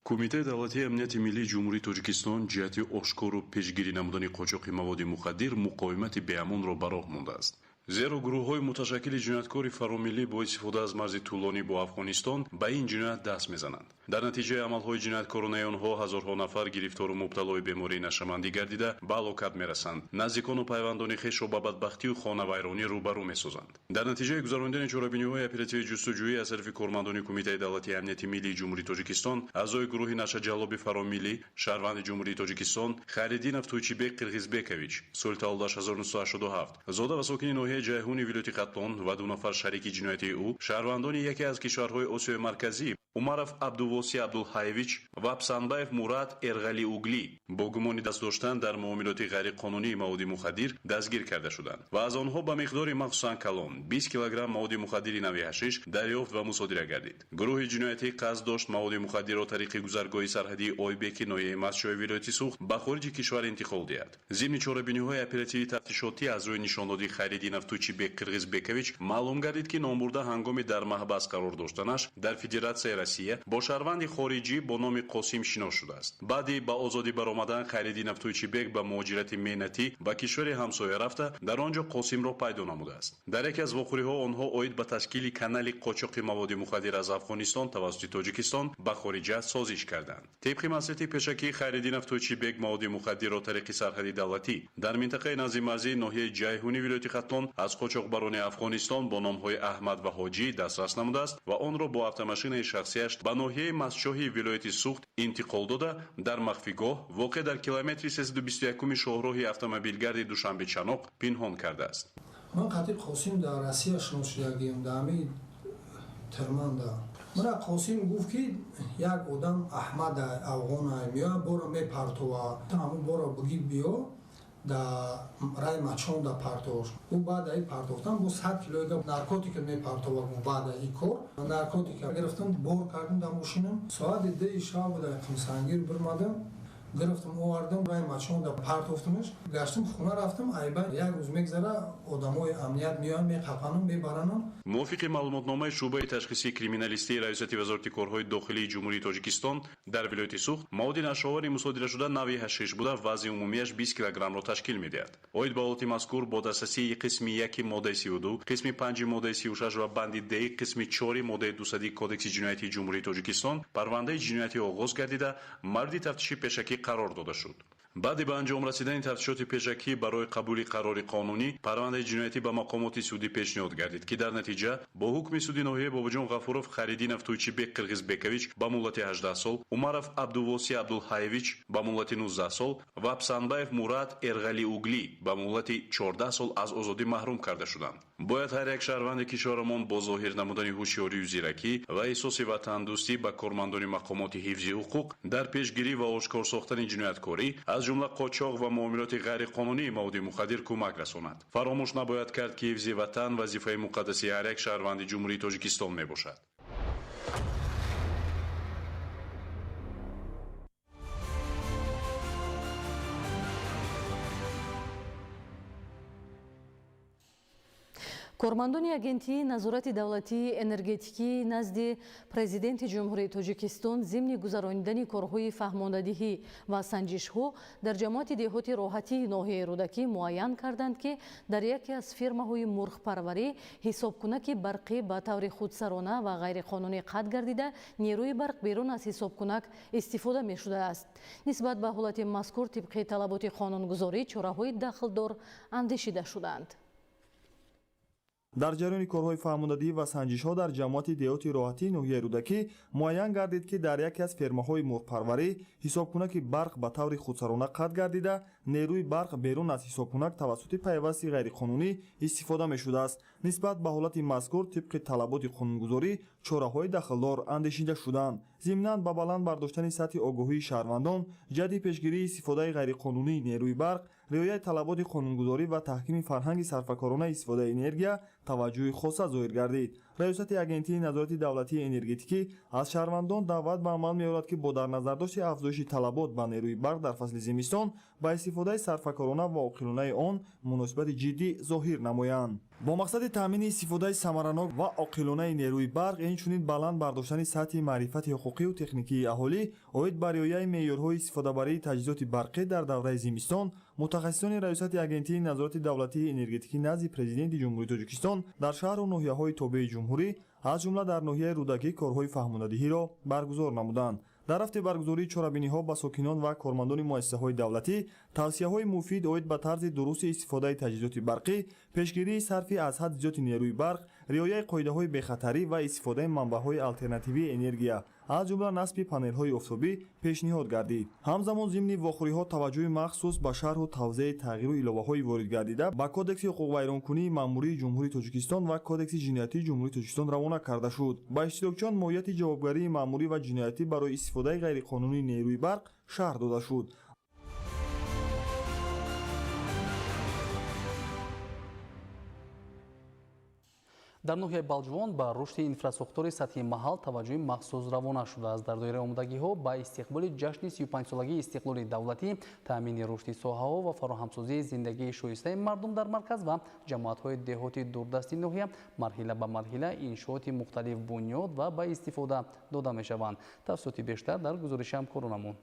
Кумитаи давлатии амнияти миллии Ҷумҳурии Тоҷикистон ҷиҳати ошкору пешгирӣ намудани қочоқи маводи мухаддир муқовимати беамонро ба роҳ мондааст. Зеро гурӯҳҳои муташаккили ҷинояткори фаромиллӣ бо истифода аз марзи тӯлонӣ бо Афғонистон ба ин ҷиноят даст мезананд. Дар натиҷаи амалҳои ҷинояткоронаи онҳо ҳазорҳо нафар гирифтору мубталои бемории нашамандӣ гардида ба ҳалокат мерасанд. Наздикону пайвандони хешро ба бадбахтию хонавайронӣ рӯбарӯ месозанд. Дар натиҷаи гузаронидани чорабиниҳои оперативии ҷустуҷӯӣ аз тарафи кормандони Кумитаи давлатии амнияти миллии Ҷумҳурии Тоҷикистон, аъзои гурӯҳи нашаҷаллоби фаромиллӣ, шаҳрванди Ҷумҳурии Тоҷикистон Хайриддинов Тӯйчибек Қирғизбекович, соли таваллудаш 1987, зода ва сокини ноҳияи ноҳияи Ҷайҳуни вилояти Хатлон ва 2 нафар шарики ҷиноятии ӯ, шаҳрвандони яке аз кишварҳои Осиёи Марказӣ Умаров Абдувосӣ Абдулҳаевич ва Псанбаев Мурад Эрғалиугли бо гумони даст доштан дар муомилоти ғайриқонунии маводи мухаддир дастгир карда шуданд ва аз онҳо ба миқдори махсусан калон 20 килограмм маводи мухаддири нави ҳашиш дарёфт ва мусодира гардид. Гурӯҳи ҷиноятӣ қасд дошт маводи мухаддирро тариқи гузаргоҳи сарҳадии Ойбеки ноҳияи Мастчои вилояти Суғд ба хориҷи кишвар интиқол диҳад. Зимни чорабиниҳои оперативӣ тафтишотӣ аз рӯи нишондоди Хайриддинов Тӯйчибек Қирғизбекович маълум гардид, ки номбурда ҳангоми дар маҳбас қарор доштанаш дар Федератсияи Россия бо шаҳрванди хориҷӣ бо номи Қосим шинос шудааст. Баъди ба озодӣ баромадан Хайриддинов Тӯйчибек ба муҳоҷирати меҳнатӣ ба кишвари ҳамсоя рафта, дар он ҷо Қосимро пайдо намудааст. Дар яке аз вохӯриҳо онҳо оид ба ташкили канали қочоқи маводи мухаддир аз Афғонистон тавассути Тоҷикистон ба хориҷа созиш карданд. Тибқи маслиҳати пешакӣ Хайриддинов Тӯйчибек маводи мухаддирро тариқи сарҳади давлатӣ дар минтақаи назди марзии ноҳияи Ҷайҳуни вилояти Хатлон аз қочоқбарони Афғонистон бо номҳои Аҳмад ва Ҳоҷӣ дастрас намудааст ва онро бо автомашинаи шахсияш ба ноҳияи Мастчоҳи вилояти Суғд интиқол дода, дар махфигоҳ воқеъ дар километри 321 шоҳроҳи автомобилгарди Душанбе-Чаноқ пинҳон кардааст. Ман қатъи Қосим дар Россия шинос шудагием, дар ҳамин Терманда. Мана Қосим гуфт, ки як одам Аҳмад афғона меояд, бора мепартова, ҳамун бора бугид биё да рай мачон да партош. Ӯ баъд аи партофтан бо 100 килои наркотика мепартова. Баъд аи кор наркотика гирифтам, бор кардам дар мошинам. Соати 2 шаб буда, Қумсангир бирмадам, гирифтам, овардам, рай мачон да партофтамаш. Гаштам, хона рафтам. Айба як рӯз мегзара, одамои амният меоянд, меқапанам, мебаранам. Мувофиқи маълумотномаи шӯъбаи ташхисии криминалистии Раёсати Вазорати корҳои дохилии Ҷумҳурии Тоҷикистон дар вилояти Суғд маводи нашъаовари мусодирашуда нави ҳашиш буда, вазни умумияш 20 килограммро ташкил медиҳад. Оид ба ҳолати мазкур бо дастрасии қисми 1 моддаи 32, қисми 5 моддаи 36 ва банди Д қисми 4 моддаи 200 Кодекси ҷиноятии Ҷумҳурии Тоҷикистон парвандаи ҷиноятӣ оғоз гардида, мавриди тафтиши пешакӣ қарор дода шуд. Баъди ба анҷом расидани тафтишоти пешакӣ барои қабули қарори қонунӣ парвандаи ҷиноятӣ ба мақомоти судӣ пешниҳод гардид, ки дар натиҷа бо ҳукми суди ноҳияи Бобоҷон Ғафуров Хайриддинов Тӯйчибек Қирғизбекович ба муҳлати 18 сол, Умаров Абдувосӣ Абдулҳаевич ба муҳлати 19 сол ва Псанбаев Мурад Эрғалиугли ба муҳлати 14 сол аз озодӣ маҳрум карда шуданд. Бояд ҳар як шаҳрванди кишварамон бо зоҳир намудани ҳушёрию зиракӣ ва эҳсоси ватандӯстӣ ба кормандони мақомоти ҳифзи ҳуқуқ дар пешгирӣ ва ошкор сохтани ҷинояткорӣ, аз ҷумла қочоқ ва муомилоти ғайриқонунии маводи мухаддир кӯмак расонад. Фаромӯш набояд кард, ки ҳифзи ватан вазифаи муқаддаси ҳар як шаҳрванди Ҷумҳурии Тоҷикистон мебошад. Кормандони Агентии назорати давлатии энергетикӣ назди Президенти Ҷумҳурии Тоҷикистон зимни гузаронидани корҳои фаҳмондадиҳӣ ва санҷишҳо дар ҷамоати деҳоти Роҳатии ноҳияи Рӯдакӣ муайян карданд, ки дар яке аз фирмаҳои мурғпарварӣ ҳисобкунаки барқӣ ба таври худсарона ва ғайриқонунӣ қатъ гардида, нерӯи барқ берун аз ҳисобкунак истифода мешудааст. Нисбат ба ҳолати мазкур тибқи талаботи қонунгузорӣ чораҳои дахлдор андешида шуданд. Дар ҷараёни корҳои фаҳмондадиҳӣ ва санҷишҳо дар ҷамоати деҳоти Роҳатии ноҳияи Рӯдакӣ муайян гардид, ки дар яке аз фермаҳои мурғпарварӣ ҳисобкунаки барқ ба таври худсарона қатъ гардида, нерӯи барқ берун аз ҳисобкунак тавассути пайвасти ғайриқонунӣ истифода мешудааст. Нисбат ба ҳолати мазкур тибқи талаботи қонунгузорӣ чораҳои дахлдор андешида шуданд. Зимнан ба баланд бардоштани сатҳи огоҳии шаҳрвандон ҷиҳати пешгирии истифодаи ғайриқонунии нерӯи барқ, риояи талаботи қонунгузорӣ ва таҳкими фарҳанги сарфакоронаи истифодаи энергия таваҷҷӯҳи хоса зоҳир гардид. Раёсати Агентии назорати давлатии энергетикӣ аз шаҳрвандон даъват ба амал меорад, ки бо дар назардошти афзоиши талабот ба нерӯи барқ дар фасли зимистон ба истифодаи сарфакорона ва оқилонаи он муносибати ҷиддӣ зоҳир намоянд. Бо мақсади таъмини истифодаи самаранок ва оқилонаи нерӯи барқ, инчунин баланд бардоштани сатҳи маърифати ҳуқуқию техникии аҳолӣ оид ба риояи меъёрҳои истифодабарии таҷҳизоти барқӣ дар давраи зимистон, мутахассисони Раёсати Агентии назорати давлатии энергетикӣ назди Президенти Ҷумҳурии Тоҷикистон дар шаҳру ноҳияҳои тобеи ҷумҳурӣ, аз ҷумла дар ноҳияи Рӯдакӣ корҳои фаҳмондадиҳиро баргузор намуданд. Дар рафти баргузории чорабиниҳо ба сокинон ва кормандони муассисаҳои давлатӣ Тавсияҳои муфид оид ба тарзи дурусти истифодаи таҷҳизоти барқӣ, пешгирии сарфи аз ҳад зиёди нерӯи барқ, риояи қоидаҳои бехатарӣ ва истифодаи манбаъҳои алтернативии энергия, аз ҷумла насби панелҳои офтобӣ пешниҳод гардид. Ҳамзамон зимни вохӯриҳо таваҷҷӯҳи махсус ба шарҳу тавзеҳи тағйиру иловаҳои ворид гардида ба Кодекси ҳуқуқвайронкунии маъмурии Ҷумҳурии Тоҷикистон ва Кодекси ҷиноятии Ҷумҳурии Тоҷикистон равона карда шуд. Ба иштирокчиён моҳияти ҷавобгарии маъмурӣ ва ҷиноятӣ барои истифодаи ғайриқонунии нерӯи барқ шарҳ дода шуд. Дар ноҳияи Балҷувон ба рушди инфрасохтори сатҳи маҳал таваҷҷӯҳи махсус равона шудааст. Дар доираи омодагиҳо ба истиқболи ҷашни 35-солагии истиқлоли давлатӣ, таъмини рушди соҳаҳо ва фароҳамсозии зиндагии шоистаи мардум дар марказ ва ҷамоатҳои деҳоти дурдасти ноҳия марҳила ба марҳила иншооти мухталиф бунёд ва ба истифода дода мешаванд. Тафсилоти бештар дар гузориши ҳамкоронамон.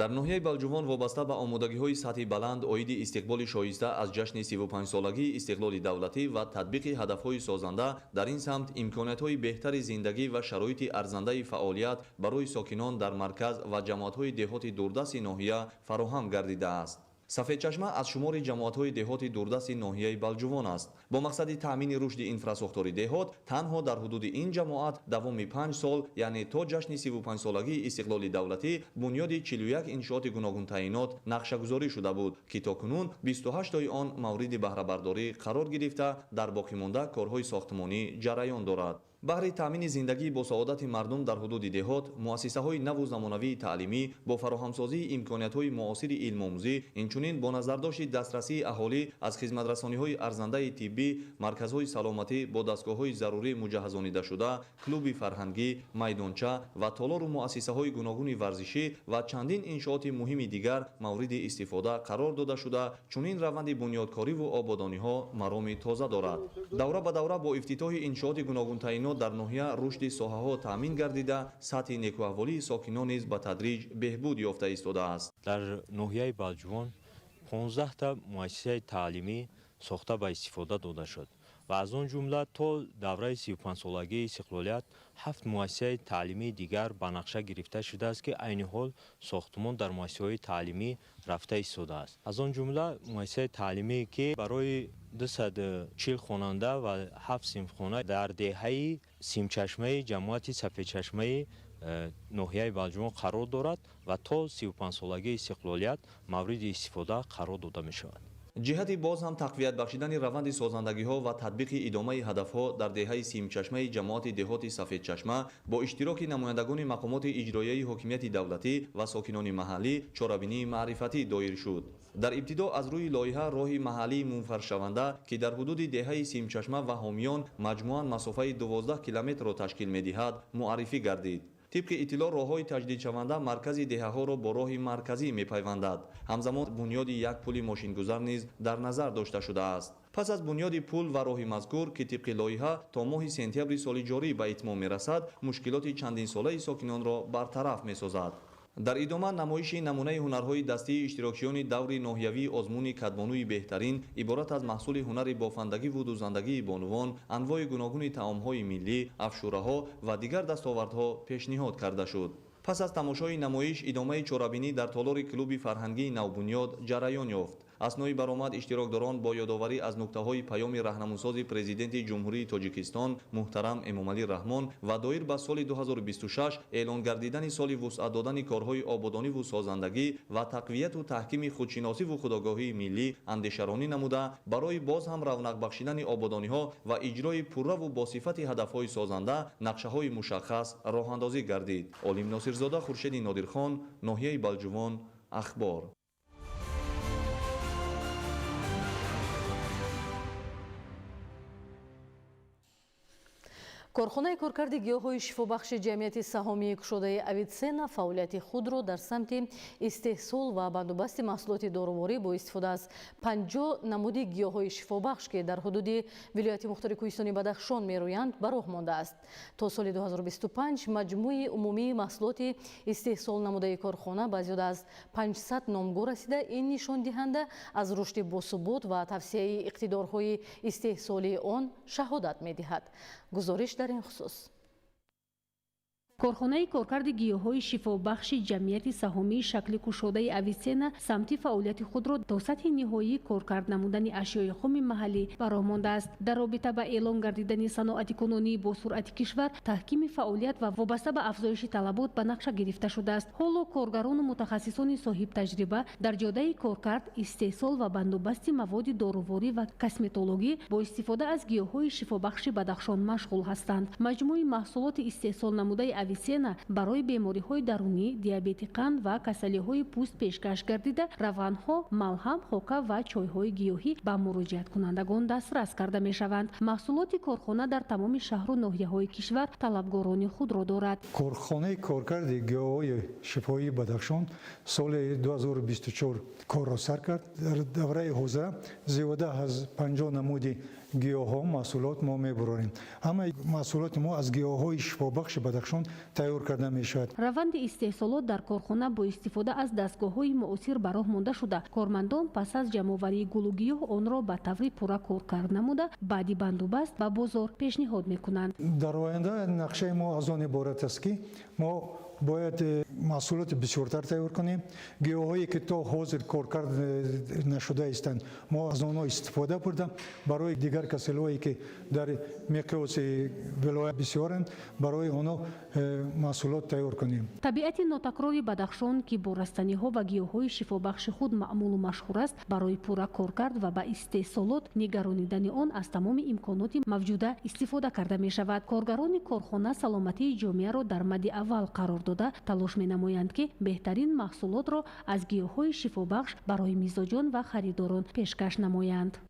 Дар ноҳияи Балҷувон вобаста ба омодагиҳои сатҳи баланд оиди истиқболи шоиста аз ҷашни 35-солагии истиқлоли давлатӣ ва татбиқи ҳадафҳои созанда дар ин самт, имкониятҳои беҳтари зиндагӣ ва шароити арзандаи фаъолият барои сокинон дар марказ ва ҷамоатҳои деҳоти дурдасти ноҳия фароҳам гардидааст. Сафедчашма аз шумори ҷамоатҳои деҳоти дурдасти ноҳияи Балҷувон аст. Бо мақсади таъмини рушди инфрасохтори деҳот танҳо дар ҳудуди ин ҷамоат давоми 5 сол, яъне то ҷашни 35-солагии истиқлоли давлатӣ, бунёди 41 иншооти гуногунтаъинот нақшагузорӣ шуда буд, ки то кунун 28тои он мавриди баҳрабардорӣ қарор гирифта, дар боқимонда корҳои сохтмонӣ ҷараён дорад. Баҳри таъмини зиндагии босаодати мардум дар ҳудуди деҳот, муассисаҳои наву замонавии таълимӣ бо фароҳамсозии имкониятҳои муосири илмомӯзӣ, инчунин бо назардошти дастрасии аҳолӣ аз хизматрасониҳои арзандаи тиббӣ, марказҳои саломатӣ бо дастгоҳҳои зарурӣ муҷаҳҳазонидашуда, клуби фарҳангӣ, майдонча ва толору муассисаҳои гуногуни варзишӣ ва чандин иншооти муҳими дигар мавриди истифода қарор дода шуда, чунин раванди бунёдкориву ободониҳо мароми тоза дорад. Давра ба давра бо ифтитоҳи иншооти гуногунтаъинот дар ноҳия рушди соҳаҳо таъмин гардида, сатҳи некуаҳволии сокинон низ ба тадриҷ беҳбуд ёфта истодааст. Дар ноҳияи Балҷувон 15та муассисаи таълимӣ сохта ба истифода дода шуд ва аз он ҷумла то давраи 35-солагии истиқлолият 7 муассисаи таълимии дигар ба нақша гирифта шудааст, ки айни ҳол сохтмон дар муассисаҳои таълимӣ рафта истодааст. Аз он ҷумла муассисаи таълимие, ки барои 240 хонанда ва 7 синфхона дар деҳаи Симчашмаи ҷамоати Сафедчашмаи ноҳияи Балҷувон қарор дорад ва то 35-солагии истиқлолият мавриди истифода қарор дода мешавад. Ҷиҳати боз ҳам тақвият бахшидани раванди созандагиҳо ва татбиқи идомаи ҳадафҳо дар деҳаи Симчашмаи ҷамоати деҳоти Сафедчашма бо иштироки намояндагони мақомоти иҷроияи ҳокимияти давлатӣ ва сокинони маҳаллӣ чорабинии маърифатӣ доир шуд. Дар ибтидо аз рӯи лоиҳа роҳи маҳаллии мунфаршаванда, ки дар ҳудуди деҳаи Симчашма ва ҳомиён маҷмӯан масофаи 12 километрро ташкил медиҳад, муаррифӣ гардид. Тибқи иттилоъ, роҳҳои таҷдидшаванда маркази деҳаҳоро бо роҳи марказӣ мепайвандад. Ҳамзамон бунёди як пули мошингузар низ дар назар дошта шудааст. Пас аз бунёди пул ва роҳи мазкур, ки тибқи лоиҳа то моҳи сентябри соли ҷорӣ ба итмом мерасад, мушкилоти чандинсолаи сокинонро бартараф месозад. Дар идома намоиши намунаи ҳунарҳои дастии иштирокчиёни даври ноҳиявии озмуни кадбонуи беҳтарин иборат аз маҳсули ҳунари бофандагиву дӯзандагии бонувон, анвои гуногуни таомҳои миллӣ, афшураҳо ва дигар дастовардҳо пешниҳод карда шуд. Пас аз тамошои намоиш идомаи чорабинӣ дар толори клуби фарҳангии навбунёд ҷараён ёфт. Аснои баромад иштирокдорон бо ёдоварӣ аз нуктаҳои паёми раҳнамунсози Президенти Ҷумҳурии Тоҷикистон муҳтарам Эмомалӣ Раҳмон ва доир ба соли 2026 эълон гардидани соли вусъат додани корҳои ободониву созандагӣ ва тақвияту таҳкими худшиносиву худогоҳии миллӣ андешаронӣ намуда, барои боз ҳам равнақ бахшидани ободониҳо ва иҷрои пурраву босифати ҳадафҳои созанда нақшаҳои мушаххас роҳандозӣ гардид. Олим Носирзода, Хуршеди Нодирхон, ноҳияи Балҷувон, Ахбор. Корхонаи коркарди гиёҳҳои шифобахши ҷамъияти саҳомии кушодаи Авитсена фаъолияти худро дар самти истеҳсол ва бандубасти маҳсулоти доруворӣ бо истифода аз 50 намуди гиёҳҳои шифобахш, ки дар ҳудуди вилояти мухтори кӯҳистони Бадахшон мерӯянд, ба роҳ мондааст. То соли 2025 маҷмӯи умумии маҳсулоти истеҳсол намудаи корхона ба зиёда аз 500 номгӯ расида, ин нишондиҳанда аз рушди босубот ва тавсеаи иқтидорҳои истеҳсолии он шаҳодат медиҳад. Гузориш дар ин хусус. Корхонаи коркарди гиёҳҳои шифобахши ҷамъияти саҳомии шакли кушодаи Ависена самти фаъолияти худро то сатҳи ниҳоии коркард намудани ашёи хоми маҳаллӣ ба роҳ мондааст. Дар робита ба эълон гардидани саноати кунунии босуръати кишвар, таҳкими фаъолият ва вобаста ба афзоиши талабот ба нақша гирифта шудааст. Ҳоло коргарону мутахассисони соҳибтаҷриба дар ҷодаи коркард, истеҳсол ва бандубасти маводи доруворӣ ва косметологӣ бо истифода аз гиёҳҳои шифобахши Бадахшон машғул ҳастанд. Маҷмӯи маҳсулоти истеҳсол намудаи Ависена барои бемориҳои дарунӣ, диабети қанд ва касалиҳои пӯст пешкаш гардида, равғанҳо, малҳам, хока ва чойҳои гиёҳӣ ба муроҷиаткунандагон дастрас карда мешаванд. Маҳсулоти корхона дар тамоми шаҳру ноҳияҳои кишвар талабгорони худро дорад. Корхонаи коркарди гиёҳҳои шифоии Бадахшон соли 2024 корро сар кард. Дар давраи ҳозира зиёда аз 50 намуди гиёҳҳо маҳсулот мо мебурорем. Ҳамаи маҳсулоти мо аз гиёҳҳои шифобахши Бадахшон тайёр карда мешавад. Раванди истеҳсолот дар корхона бо истифода аз дастгоҳҳои муосир ба роҳ монда шуда, кормандон пас аз ҷамъоварии гулу гиёҳ онро ба таври пурра коркард намуда, баъди бандубаст ба бозор пешниҳод мекунанд. Дар оянда нақшаи мо аз он иборат аст, ки мо бояд маҳсулоти бисёртар тайёр кунем. Гиёҳҳое ки то ҳозир коркард нашуда истанд, мо аз онҳо истифода бурда, барои дигар касалиҳое ки дар миқёси вилоят бисёранд, барои онҳо маҳсулот тайёр кунем. Табиати нотакрори Бадахшон, ки бо растаниҳо ва гиёҳҳои шифобахши худ маъмулу машҳур аст, барои пурра коркард ва ба истеҳсолот нигаронидани он аз тамоми имконоти мавҷуда истифода карда мешавад. Коргарони корхона саломатии ҷомеаро дар мадди аввал қарор дода, талош менамоянд, ки беҳтарин маҳсулотро аз гиёҳҳои шифобахш барои мизоҷон ва харидорон пешкаш намоянд.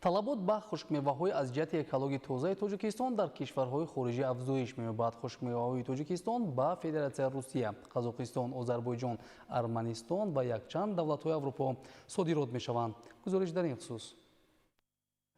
Талабот ба хушкмеваҳои аз ҷиҳати экологии тозаи Тоҷикистон дар кишварҳои хориҷӣ афзоиш меёбад. Хушкмеваҳои Тоҷикистон ба Федератсияи Русия, Қазоқистон, Озарбойҷон, Арманистон ва якчанд давлатҳои Аврупо содирот мешаванд. Гузориш дар ин хусус.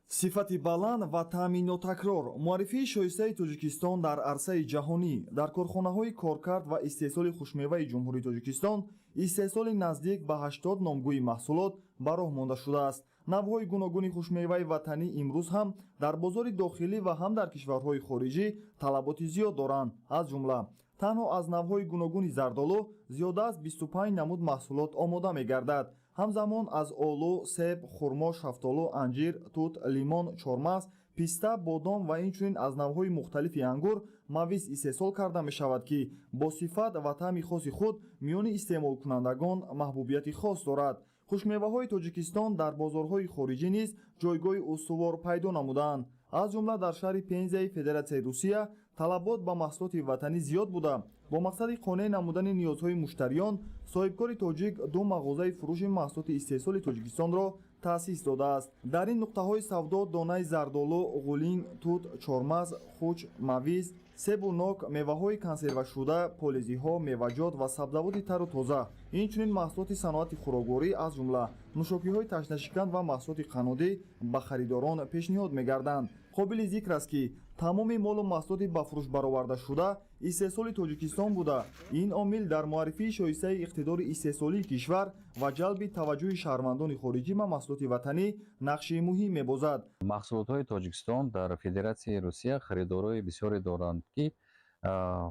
Сифати баланд ва таъми нотакрор, муаррифии шоистаи Тоҷикистон дар арсаи ҷаҳонӣ. Дар корхонаҳои коркард ва истеҳсоли хушмеваи Ҷумҳурии Тоҷикистон истеҳсоли наздик ба 80 номгӯи маҳсулот ба роҳ монда шудааст. Навъҳои гуногуни хушмеваи ватанӣ имрӯз ҳам дар бозори дохилӣ ва ҳам дар кишварҳои хориҷӣ талаботи зиёд доранд. Аз ҷумла танҳо аз навъҳои гуногуни зардолу зиёда аз 25 намуд маҳсулот омода мегардад. Ҳамзамон аз олу, себ, хурмо, шафтолу, анҷир, тут, лимон, чормағз, писта, бодом ва инчунин аз навъҳои мухталифи ангур мавиз истеҳсол карда мешавад, ки бо сифат ва таъми хоси худ миёни истеъмолкунандагон маҳбубияти хос дорад. Хушмеваҳои Тоҷикистон дар бозорҳои хориҷӣ низ ҷойгоҳи устувор пайдо намуданд. Аз ҷумла дар шаҳри Пензаи Федератсияи Русия талабот ба маҳсулоти ватанӣ зиёд буда, бо мақсади қонеъ намудани ниёзҳои муштариён соҳибкори тоҷик ду мағозаи фурӯши маҳсулоти истеҳсоли Тоҷикистонро таъсис додааст. Дар ин нуқтаҳои савдо донаи зардолу, ғулинг, тут, чормағз, хуч, мавиз, себу нок, меваҳои консервашуда, полизиҳо, меваҷот ва сабзавоти тару тоза, инчунин маҳсулоти саноати хӯрокворӣ, аз ҷумла нӯшокиҳои ташнашикан ва маҳсулоти қаннодӣ ба харидорон пешниҳод мегарданд. Қобили зикр аст, ки тамоми молу маҳсулоти ба фурӯш баровардашуда истеҳсоли Тоҷикистон буда, ин омил дар муаррифии шоистаи иқтидори истеҳсолии кишвар ва ҷалби таваҷҷӯҳи шаҳрвандони хориҷӣ ба маҳсулоти ватанӣ нақши муҳим мебозад. Маҳсулотҳои Тоҷикистон дар Федератсияи Русия харидорои бисёре доранд, ки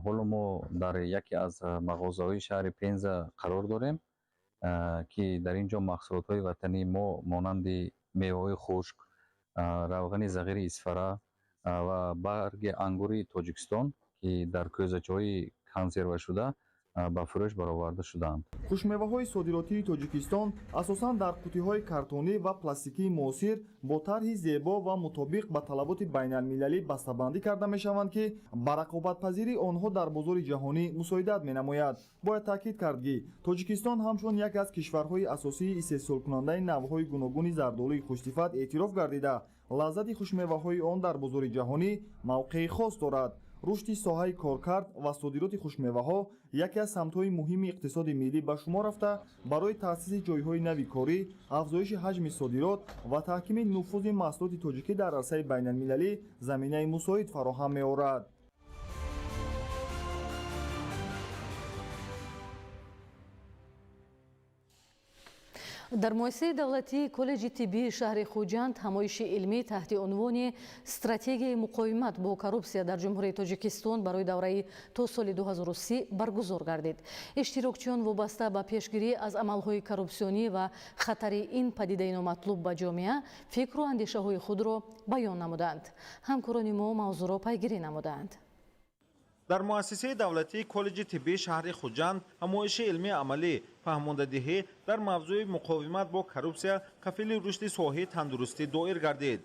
ҳоло мо дар яке аз мағозаҳои шаҳри Пенза қарор дорем, ки дар ин ҷо маҳсулотҳои ватании мо монанди меваҳои хушк, равғани зағири Исфара ва барги ангури Тоҷикистон, ки дар кӯзачаҳои консервашуда ба фурӯш бароварда шудаанд. Хушмеваҳои содиротии Тоҷикистон асосан дар қуттиҳои картонӣ ва пластикии муосир бо тарҳи зебо ва мутобиқ ба талаботи байналмилалӣ бастабандӣ карда мешаванд, ки ба рақобатпазирии онҳо дар бозори ҷаҳонӣ мусоидат менамояд. Бояд таъкид кард, ки Тоҷикистон ҳамчун яке аз кишварҳои асосии истеҳсолкунандаи навъҳои гуногуни зардолуи хушсифат эътироф гардида, лаззати хушмеваҳои он дар бозори ҷаҳонӣ мавқеи хос дорад. Рушди соҳаи коркард ва содироти хушмеваҳо яке аз самтҳои муҳими иқтисоди миллӣ ба шумор рафта, барои таъсиси ҷойҳои нави корӣ, афзоиши ҳаҷми содирот ва таҳкими нуфузи маҳсулоти тоҷикӣ дар арсаи байналмилалӣ заминаи мусоид фароҳам меорад. Дар муассисаи давлатии коллеҷи тиббии шаҳри Хуҷанд ҳамоиши илмӣ таҳти унвони «Стратегияи муқовимат бо коррупсия дар Ҷумҳурии Тоҷикистон барои давраи то соли 2030» баргузор гардид. Иштирокчиён вобаста ба пешгирӣ аз амалҳои коррупсионӣ ва хатари ин падидаи номатлуб ба ҷомеа фикру андешаҳои худро баён намуданд. Ҳамкорони мо мавзӯъро пайгирӣ намуданд. Дар муассисаи давлатии коллеҷи тиббии шаҳри Хуҷанд ҳамоиши илмии амалӣ фаҳмондадиҳӣ дар мавзӯи муқовимат бо коррупсия кафили рушди соҳаи тандурустӣ доир гардид,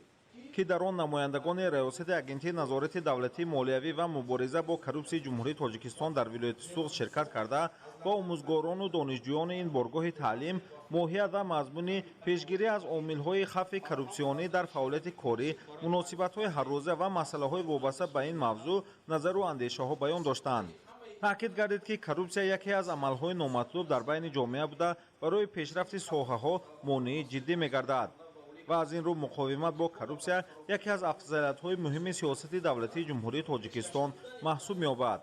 ки дар он намояндагони Раёсати Агентии назорати давлатии молиявӣ ва мубориза бо коррупсияи Ҷумҳурии Тоҷикистон дар вилояти Суғд ширкат карда ба омӯзгорону донишҷӯёни ин боргоҳи таълим моҳият ва мазмуни пешгирӣ аз омилҳои хавфи коррупсионӣ дар фаъолияти корӣ, муносибатҳои ҳаррӯза ва масъалаҳои вобаста ба ин мавзӯъ назару андешаҳо баён доштанд. Таъкид гардид, ки коррупсия яке аз амалҳои номатлуб дар байни ҷомеа буда, барои пешрафти соҳаҳо монеи ҷиддӣ мегардад ва аз ин рӯ муқовимат бо коррупсия яке аз афзалиятҳои муҳими сиёсати давлатии Ҷумҳурии Тоҷикистон маҳсуб меёбад.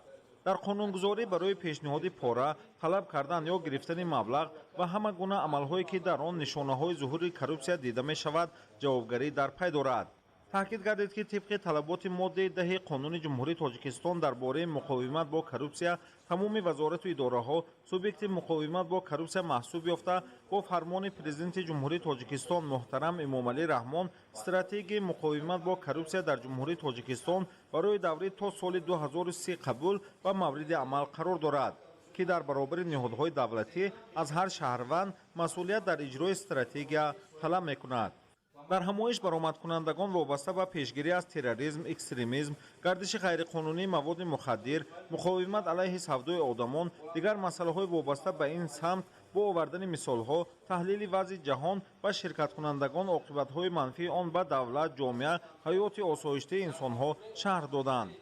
Дар қонунгузорӣ барои пешниҳоди пора, талаб кардан ё гирифтани маблағ ва ҳама гуна амалҳое, ки дар он нишонаҳои зуҳури коррупсия дида мешавад, ҷавобгарӣ дар пай дорад. Таъкид гардид, ки тибқи талаботи моддаи 10 Қонуни Ҷумҳурии Тоҷикистон дар бораи муқовимат бо коррупсия тамоми вазорату идораҳо субъекти муқовимат бо коррупсия маҳсуб ёфта, бо фармони Президенти Ҷумҳурии Тоҷикистон муҳтарам Эмомалӣ Раҳмон стратегияи муқовимат бо коррупсия дар Ҷумҳурии Тоҷикистон барои даври то соли 2030 қабул ва мавриди амал қарор дорад, ки дар баробари ниҳодҳои давлатӣ аз ҳар шаҳрванд масъулият дар иҷрои стратегия талаб мекунад. Дар ҳамоиш баромадкунандагон вобаста ба пешгирӣ аз терроризм, экстремизм, гардиши ғайриқонунии маводи мухаддир, муқовимат алайҳи савдои одамон, дигар масъалаҳои вобаста ба ин самт бо овардани мисолҳо, таҳлили вазъи ҷаҳон ва ширкаткунандагон оқибатҳои манфии он ба давлат, ҷомеа, ҳаёти осоиштаи инсонҳо шарҳ доданд.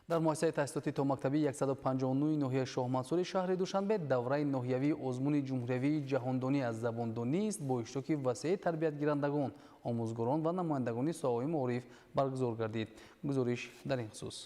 Дар муассисаи таҳсилоти томактабии 159 ноҳияи Шоҳмансури шаҳри Душанбе давраи ноҳиявии озмуни ҷумҳуриявии ҷаҳондонӣ аз забондонист бо иштироки васеи тарбиятгирандагон, омӯзгорон ва намояндагони соҳаҳои маориф баргузор гардид. Гузориш дар ин хусус.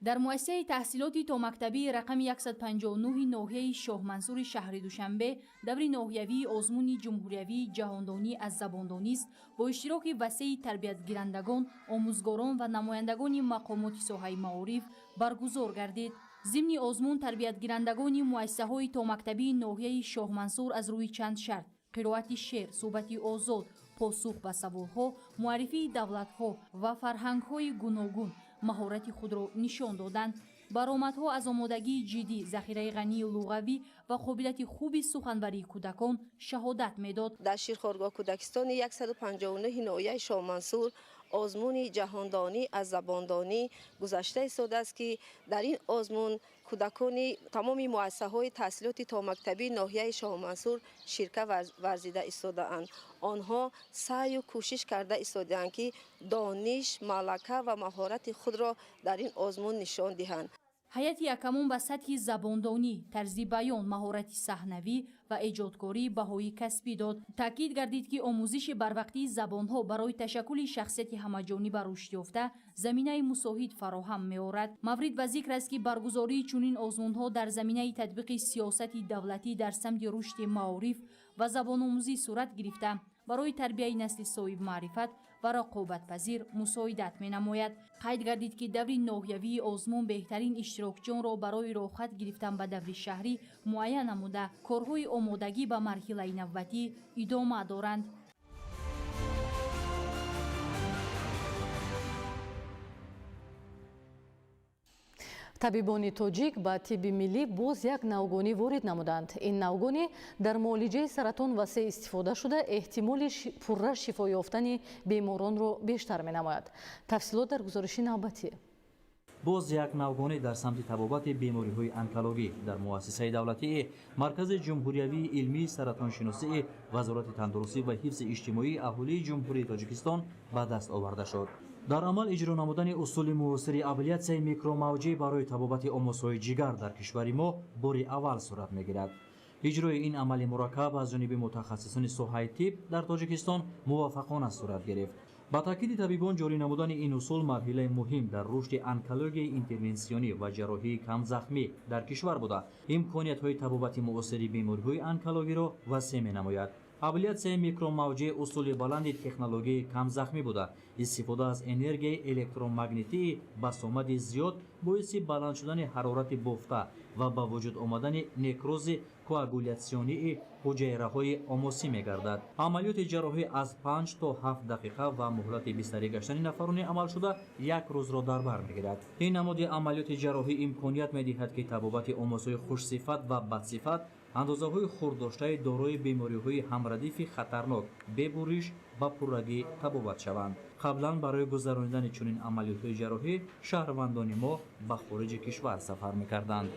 Дар муассисаи таҳсилоти томактабии рақами 159 ноҳияи Шоҳмансури шаҳри Душанбе даври ноҳиявии озмуни ҷумҳуриявии ҷаҳондонӣ аз забондонист бо иштироки васеи тарбиятгирандагон, омӯзгорон ва намояндагони мақомоти соҳаи маориф баргузор гардид. Зимни озмун тарбиятгирандагони муассисаҳои томактабии ноҳияи Шоҳмансур аз рӯи чанд шарт: қироати шеър, суҳбати озод, посух ба саволҳо, муаррифии давлатҳо ва фарҳангҳои гуногун маҳорати худро нишон доданд. Баромадҳо аз омодагии ҷиддӣ, захираи ғании луғавӣ ва қобилияти хуби суханварии кӯдакон шаҳодат медод. Дар ширхоргоҳ кӯдакистони 159 ноҳияи Шоҳмансур озмуни ҷаҳондонӣ аз забондонӣ гузашта истодааст, ки дар ин озмун кӯдакони тамоми муассисаҳои таҳсилоти томактабии ноҳияи Шоҳмансур ширкат варзида истодаанд. Онҳо саъю кӯшиш карда истодаанд, ки дониш, малака ва маҳорати худро дар ин озмун нишон диҳанд. Ҳайати ҳакамон ба сатҳи забондонӣ, тарзи баён, маҳорати саҳнавӣ ва эҷодкорӣ баҳои касбӣ дод. Таъкид гардид, ки омӯзиши барвақтии забонҳо барои ташаккули шахсияти ҳамаҷониба рушдёфта заминаи мусоид фароҳам меорад. Маврид ба зикр аст, ки баргузории чунин озмунҳо дар заминаи татбиқи сиёсати давлатӣ дар самти рушди маориф ва забономӯзӣ сурат гирифта, барои тарбияи насли соҳибмаърифат ва рақобатпазир мусоидат менамояд. Қайд гардид, ки даври ноҳиявии озмун беҳтарин иштирокчиёнро барои роҳхат гирифтан ба даври шаҳрӣ муайян намуда, корҳои омодагӣ ба марҳилаи навбатӣ идома доранд. Табибони тоҷик ба тибби миллӣ боз як навгонӣ ворид намуданд. Ин навгонӣ дар муолиҷаи саратон васеъ истифода шуда, эҳтимоли пурра шифо ёфтани беморонро бештар менамояд. Тафсилот дар гузориши навбатӣ. Боз як навгонӣ дар самти табобати бемориҳои онкологӣ дар муассисаи давлатии Маркази ҷумҳуриявии илмии саратоншиносии Вазорати тандурустӣ ва ҳифзи иҷтимоии аҳолии Ҷумҳурии Тоҷикистон ба даст оварда шуд. Дар амал иҷро намудани усули муосири абляцияи микромавҷӣ барои табобати омосҳои ҷигар дар кишвари мо бори аввал сурат мегирад. Иҷрои ин амали мураккаб аз ҷониби мутахассисони соҳаи тиб дар Тоҷикистон муваффақона сурат гирифт. Ба таъкиди табибон, ҷорӣ намудани ин усул марҳилаи муҳим дар рушди онкологияи интервенсионӣ ва ҷарроҳии камзахмӣ дар кишвар буда, имкониятҳои табобати муосири бемориҳои онкологиро васеъ менамояд. Абляцияи микромавҷии усули баланди технологияи камзахмӣ буда, истифода аз энергияи электромагнитии басомади зиёд боиси баланд шудани ҳарорати бофта ва ба вуҷуд омадани некрози коагулятсионии ҳуҷайраҳои омосӣ мегардад. Амалиёти ҷарроҳӣ аз 5 то 7 дақиқа ва муҳлати бистарӣ гаштани нафарони амалшуда як рӯзро дар бар мегирад. Ин намуди амалиёти ҷарроҳӣ имконият медиҳад, ки табобати омосҳои хушсифат ва бадсифат, андозаҳои хурддоштаи дорои бемориҳои ҳамрадифи хатарнок бебуриш ба пуррагӣ табобат шаванд. Қаблан барои гузаронидани чунин амалиётҳои ҷарроҳӣ шаҳрвандони мо ба хориҷи кишвар сафар мекарданд.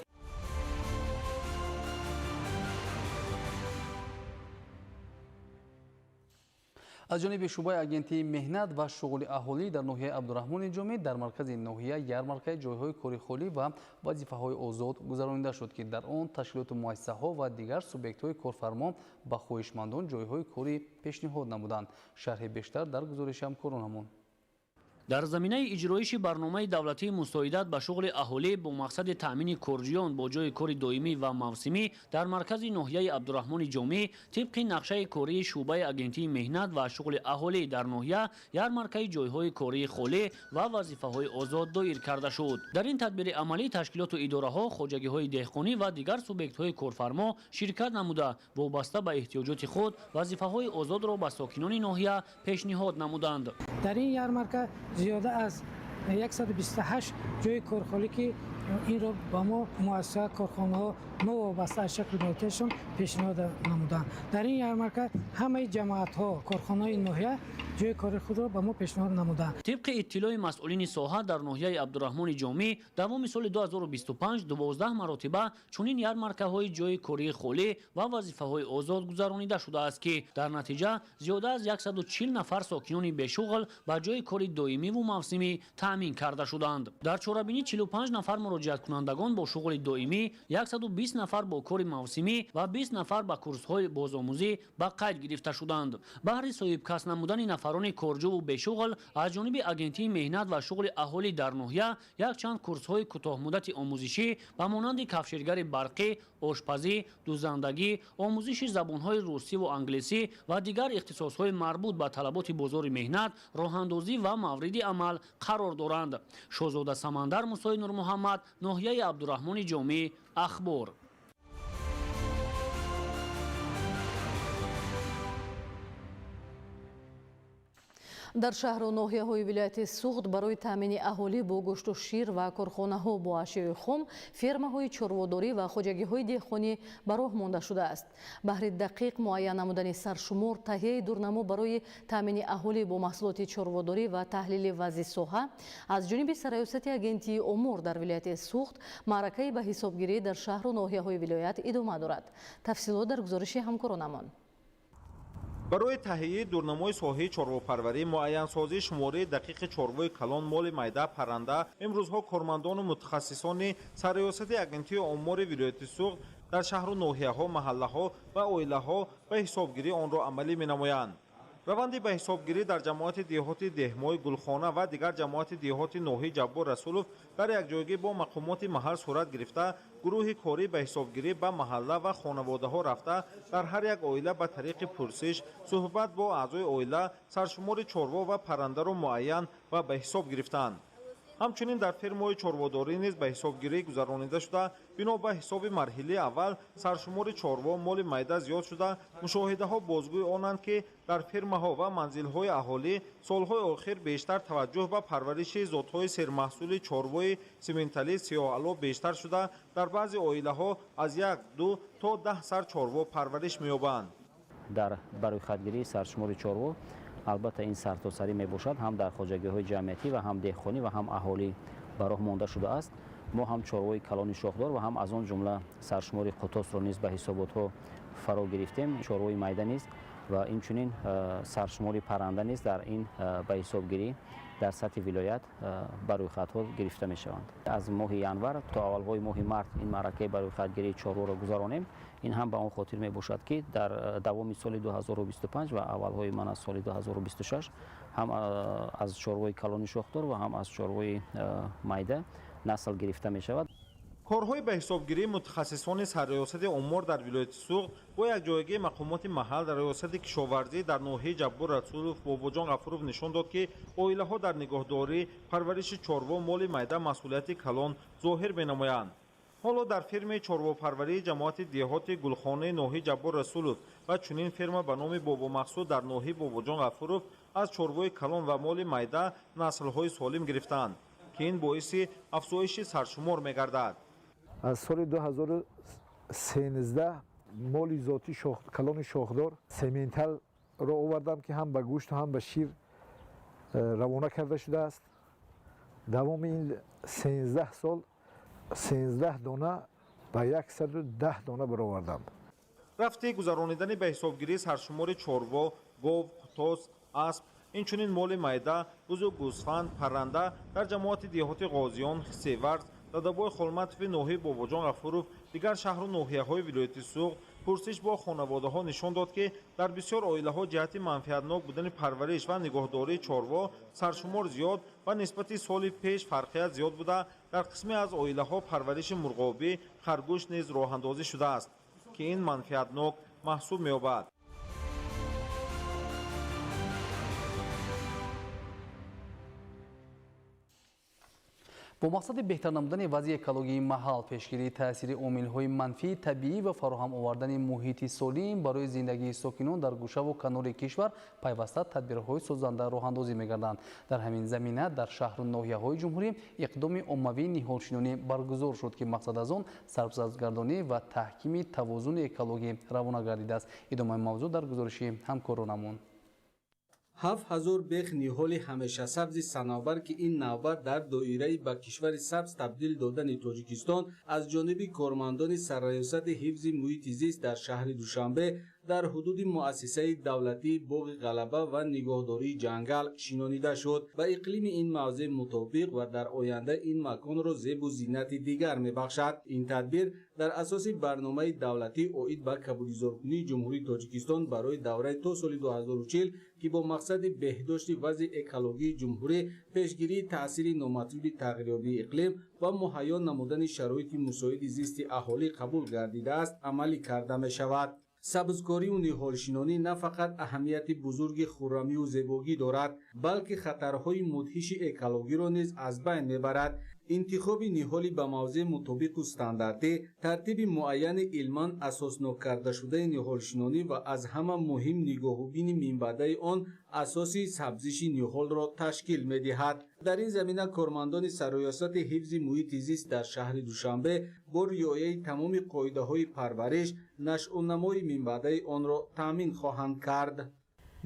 Аз ҷониби шӯъбаи агентии меҳнат ва шуғли аҳолӣ дар ноҳияи Абдураҳмони Ҷомӣ дар маркази ноҳия ярмаркаи ҷойҳои кори холӣ ва вазифаҳои озод гузаронида шуд, ки дар он ташкилоту муассисаҳо ва дигар субъектҳои корфармо ба хоҳишмандон ҷойҳои корӣ пешниҳод намуданд. Шарҳи бештар дар гузориши ҳамкоронамон. Дар заминаи иҷроиши барномаи давлатии мусоидат ба шуғли аҳолӣ бо мақсади таъмини корҷӯён бо ҷойи кори доимӣ ва мавсимӣ дар маркази ноҳияи Абдураҳмони Ҷомӣ тибқи нақшаи кории шӯъбаи агентии меҳнат ва шуғли аҳолӣ дар ноҳия ярмаркаи ҷойҳои кории холӣ ва вазифаҳои озод доир карда шуд. Дар ин тадбири амалӣ ташкилоту идораҳо, хоҷагиҳои деҳқонӣ ва дигар субъектҳои корфармо ширкат намуда, вобаста ба эҳтиёҷоти худ вазифаҳои озодро ба сокинони ноҳия пешниҳод намуданд. Дар ин ярмарка зиёда аз 128 ҷойи корхолӣ, ки инро ба мо муассиса, корхонаҳо новобаста аз шакли моликиятшон пешниҳод намуданд. Дар ин ярмарка ҳамаи ҷамоатҳо, корхонаҳои ноҳия ҷойи кори худро ба мо пешниҳод намуданд. Тибқи иттилои масъулини соҳа дар ноҳияи Абдураҳмони Ҷомӣ давоми соли 2025 12 маротиба чунин ярмаркаҳои ҷойи кории холӣ ва вазифаҳои озод гузаронида шудааст, ки дар натиҷа зиёда аз 140 нафар сокинони бешуғл ба ҷойи кори доимиву мавсимӣ таъмин карда шуданд. Дар чорабинӣ 45 нафар муроҷиаткунандагон бо шуғли доимӣ, 120 нафар бо кори мавсимӣ ва 20 нафар ба курсҳои бозомӯзӣ ба қайд гирифта шуданд. Баҳри соҳибкасб намудани нафарони корҷӯву бешуғл аз ҷониби агентии меҳнат ва шуғли аҳолӣ дар ноҳия якчанд курсҳои кӯтоҳмуддати омӯзишӣ ба монанди кафшергари барқӣ, ошпазӣ, дӯзандагӣ, омӯзиши забонҳои русиву англисӣ ва дигар ихтисосҳои марбут ба талаботи бозори меҳнат роҳандозӣ ва мавриди амал қарор доранд. Шоҳзода Самандар, Мусои Нурмуҳаммад, ноҳияи Абдураҳмони Ҷомӣ, Ахбор. Дар шаҳру ноҳияҳои вилояти Суғд барои таъмини аҳолӣ бо гӯшту шир ва корхонаҳо бо ашёи хом, фермаҳои чорводорӣ ва хоҷагиҳои деҳқонӣ ба роҳ монда шудааст. Баҳри дақиқ муайян намудани саршумор, таҳияи дурнамо барои таъмини аҳолӣ бо маҳсулоти чорводорӣ ва таҳлили вазъи соҳа аз ҷониби Сарраёсати агентии омор дар вилояти Суғд маъракаи ба ҳисобгирӣ дар шаҳру ноҳияҳои вилоят идома дорад. Тафсилот дар гузориши ҳамкоронамон. Барои таҳияи дурнамои соҳаи чорвопарварӣ, муайянсозии шумораи дақиқи чорвои калон, моли майда, парранда, имрӯзҳо кормандону мутахассисони Сарраёсати агентии омори вилояти Суғд дар шаҳру ноҳияҳо, маҳаллаҳо ва оилаҳо ба ҳисобгирӣ онро амалӣ менамоянд. Раванди ба ҳисобгирӣ дар ҷамоати деҳоти Деҳмой, Гулхона ва дигар ҷамоати деҳоти ноҳияи Ҷаббор Расулов дар якҷоягӣ бо мақомоти маҳал сурат гирифта, гурӯҳи корӣ ба ҳисобгирӣ ба маҳалла ва хонаводаҳо рафта, дар ҳар як оила ба тариқи пурсиш, суҳбат бо аъзои оила саршумори чорво ва паррандаро муайян ва ба ҳисоб гирифтанд. Ҳамчунин дар фермаҳои чорводорӣ низ ба ҳисобгирӣ гузаронида шуда, бино ба ҳисоби марҳилаи аввал саршумори чорво, моли майда зиёд шуда, мушоҳидаҳо бозгӯи онанд, ки дар фермаҳо ва манзилҳои аҳолӣ солҳои охир бештар таваҷҷӯҳ ба парвариши зотҳои сермаҳсули чорвои сименталӣ, сиёҳало бештар шуда, дар баъзе оилаҳо аз 1, 2 то 10 сар чорво парвариш меёбанд. Дар барӯйхатгирии саршумори чорво албатта ин сартосарӣ мебошад, ҳам дар хоҷагиҳои ҷамъиятӣ ва ҳам деҳқонӣ ва ҳам аҳолӣ ба роҳ монда шудааст. Мо ҳам чорвои калони шохдор ва ҳам аз он ҷумла саршумори қутосро низ ба ҳисоботҳо фаро гирифтем, чорвои майда низ ва инчунин саршумори парранда низ дар ин ба ҳисобгирӣ дар сатҳи вилоят ба рӯйхатҳо гирифта мешаванд. Аз моҳи январ то аввалҳои моҳи март ин маъракаи ба рӯйхатгирии чорворо гузаронем. Ин ҳам ба он хотир мебошад, ки дар давоми соли 2025 ва аввалҳои мана соли 2026 Ҳам аз чорвои калони шохдор ва ҳам аз чорвои майда насл гирифта мешавад. Корҳои ба ҳисобгирии мутахассисони сарриёсати омор дар вилояти Суғд бо якҷоягии мақомоти маҳал дар риёсати кишоварзӣ дар ноҳияи Ҷаббор Расулов Бобоҷон Ғафуров нишон дод, ки оилаҳо дар нигоҳдорӣ, парвариши чорво, моли майда масъулияти калон зоҳир менамоянд. Ҳоло дар фермаи чорвопарварии ҷамоати деҳоти Гулхонаи ноҳияи Ҷаббор Расулов ва чунин ферма ба номи Бобомақсуд дар ноҳияи Бобоҷон Ғафуров аз чорвои калон ва моли майда наслҳои солим гирифтаанд, ки ин боиси афзоиши саршумор мегардад. Аз соли 2013 моли зотӣ калони шохдор сементалро овардам, ки ҳам ба гӯшт, ҳам ба шир равона карда шудааст. Давоми ин 13 сол 13 дона ба 110 дона баровардам. Рафти гузаронидани ба ҳисобгирии саршумори чорво, гов, қутоз, асп, инчунин моли майда, бузу, гӯсфанд, парранда дар ҷамоати деҳоти Ғозиён, Севарз, Дадабои Холматови ноҳияи Бобоҷон Ғафуров, дигар шаҳру ноҳияҳои вилояти Суғд пурсиш бо хонаводаҳо нишон дод, ки дар бисёр оилаҳо ҷиҳати манфиатнок будани парвариш ва нигоҳдории чорво саршумор зиёд ва нисбати соли пеш фарқият зиёд буда, дар қисме аз оилаҳо парвариши мурғобӣ, харгӯш низ роҳандозӣ шудааст, ки ин манфиатнок маҳсуб меёбад. Бо мақсади беҳтар намудани вазъи экологии маҳал, пешгирии таъсири омилҳои манфии табиӣ ва фароҳам овардани муҳити солим барои зиндагии сокинон дар гӯшаву канори кишвар пайваста тадбирҳои созанда роҳандозӣ мегарданд. Дар ҳамин замина дар шаҳру ноҳияҳои ҷумҳурӣ иқдоми оммавии ниҳолшинонӣ баргузор шуд, ки мақсад аз он сарсабзгардонӣ ва таҳкими тавозуни экологӣ равона гардидааст. Идомаи мавзӯъ дар гузориши ҳамкоронамон. 7000 бех ниҳоли ҳамешасабзи санавбар, ки ин навбат дар доираи ба кишвари сабз табдил додани Тоҷикистон аз ҷониби кормандони сарраёсати ҳифзи муҳити зист дар шаҳри Душанбе дар ҳудуди муассисаи давлатии боғи Ғалаба ва нигоҳдории ҷангал шинонида шуд, ба иқлими ин мавзеъ мутобиқ ва дар оянда ин маконро зебу зинати дигар мебахшад. Ин тадбир дар асоси барномаи давлатӣ оид ба кабудизоркунии Ҷумҳурии Тоҷикистон барои давраи то соли 2040, ки бо мақсади беҳдошти вазъи экологии ҷумҳурӣ, пешгирии таъсири номатлуби тағйирёбии иқлим ва муҳайё намудани шароити мусоиди зисти аҳолӣ қабул гардидааст, амалӣ карда мешавад. Сабзкорию ниҳолшинонӣ на фақат аҳамияти бузурги хуррамию зебогӣ дорад, балки хатарҳои мудҳиши экологиро низ аз байн мебарад. Интихоби ниҳоли ба мавзеъ мутобиқу стандартӣ, тартиби муайяни илман асоснок кардашудаи ниҳолшинонӣ ва аз ҳама муҳим нигоҳубини минбаъдаи он асоси сабзиши ниҳолро ташкил медиҳад. Дар ин замина кормандони сарриёсати ҳифзи муҳити зист дар шаҳри Душанбе бо риояи тамоми қоидаҳои парвариш нашъунамои минбаъдаи онро таъмин хоҳанд кард.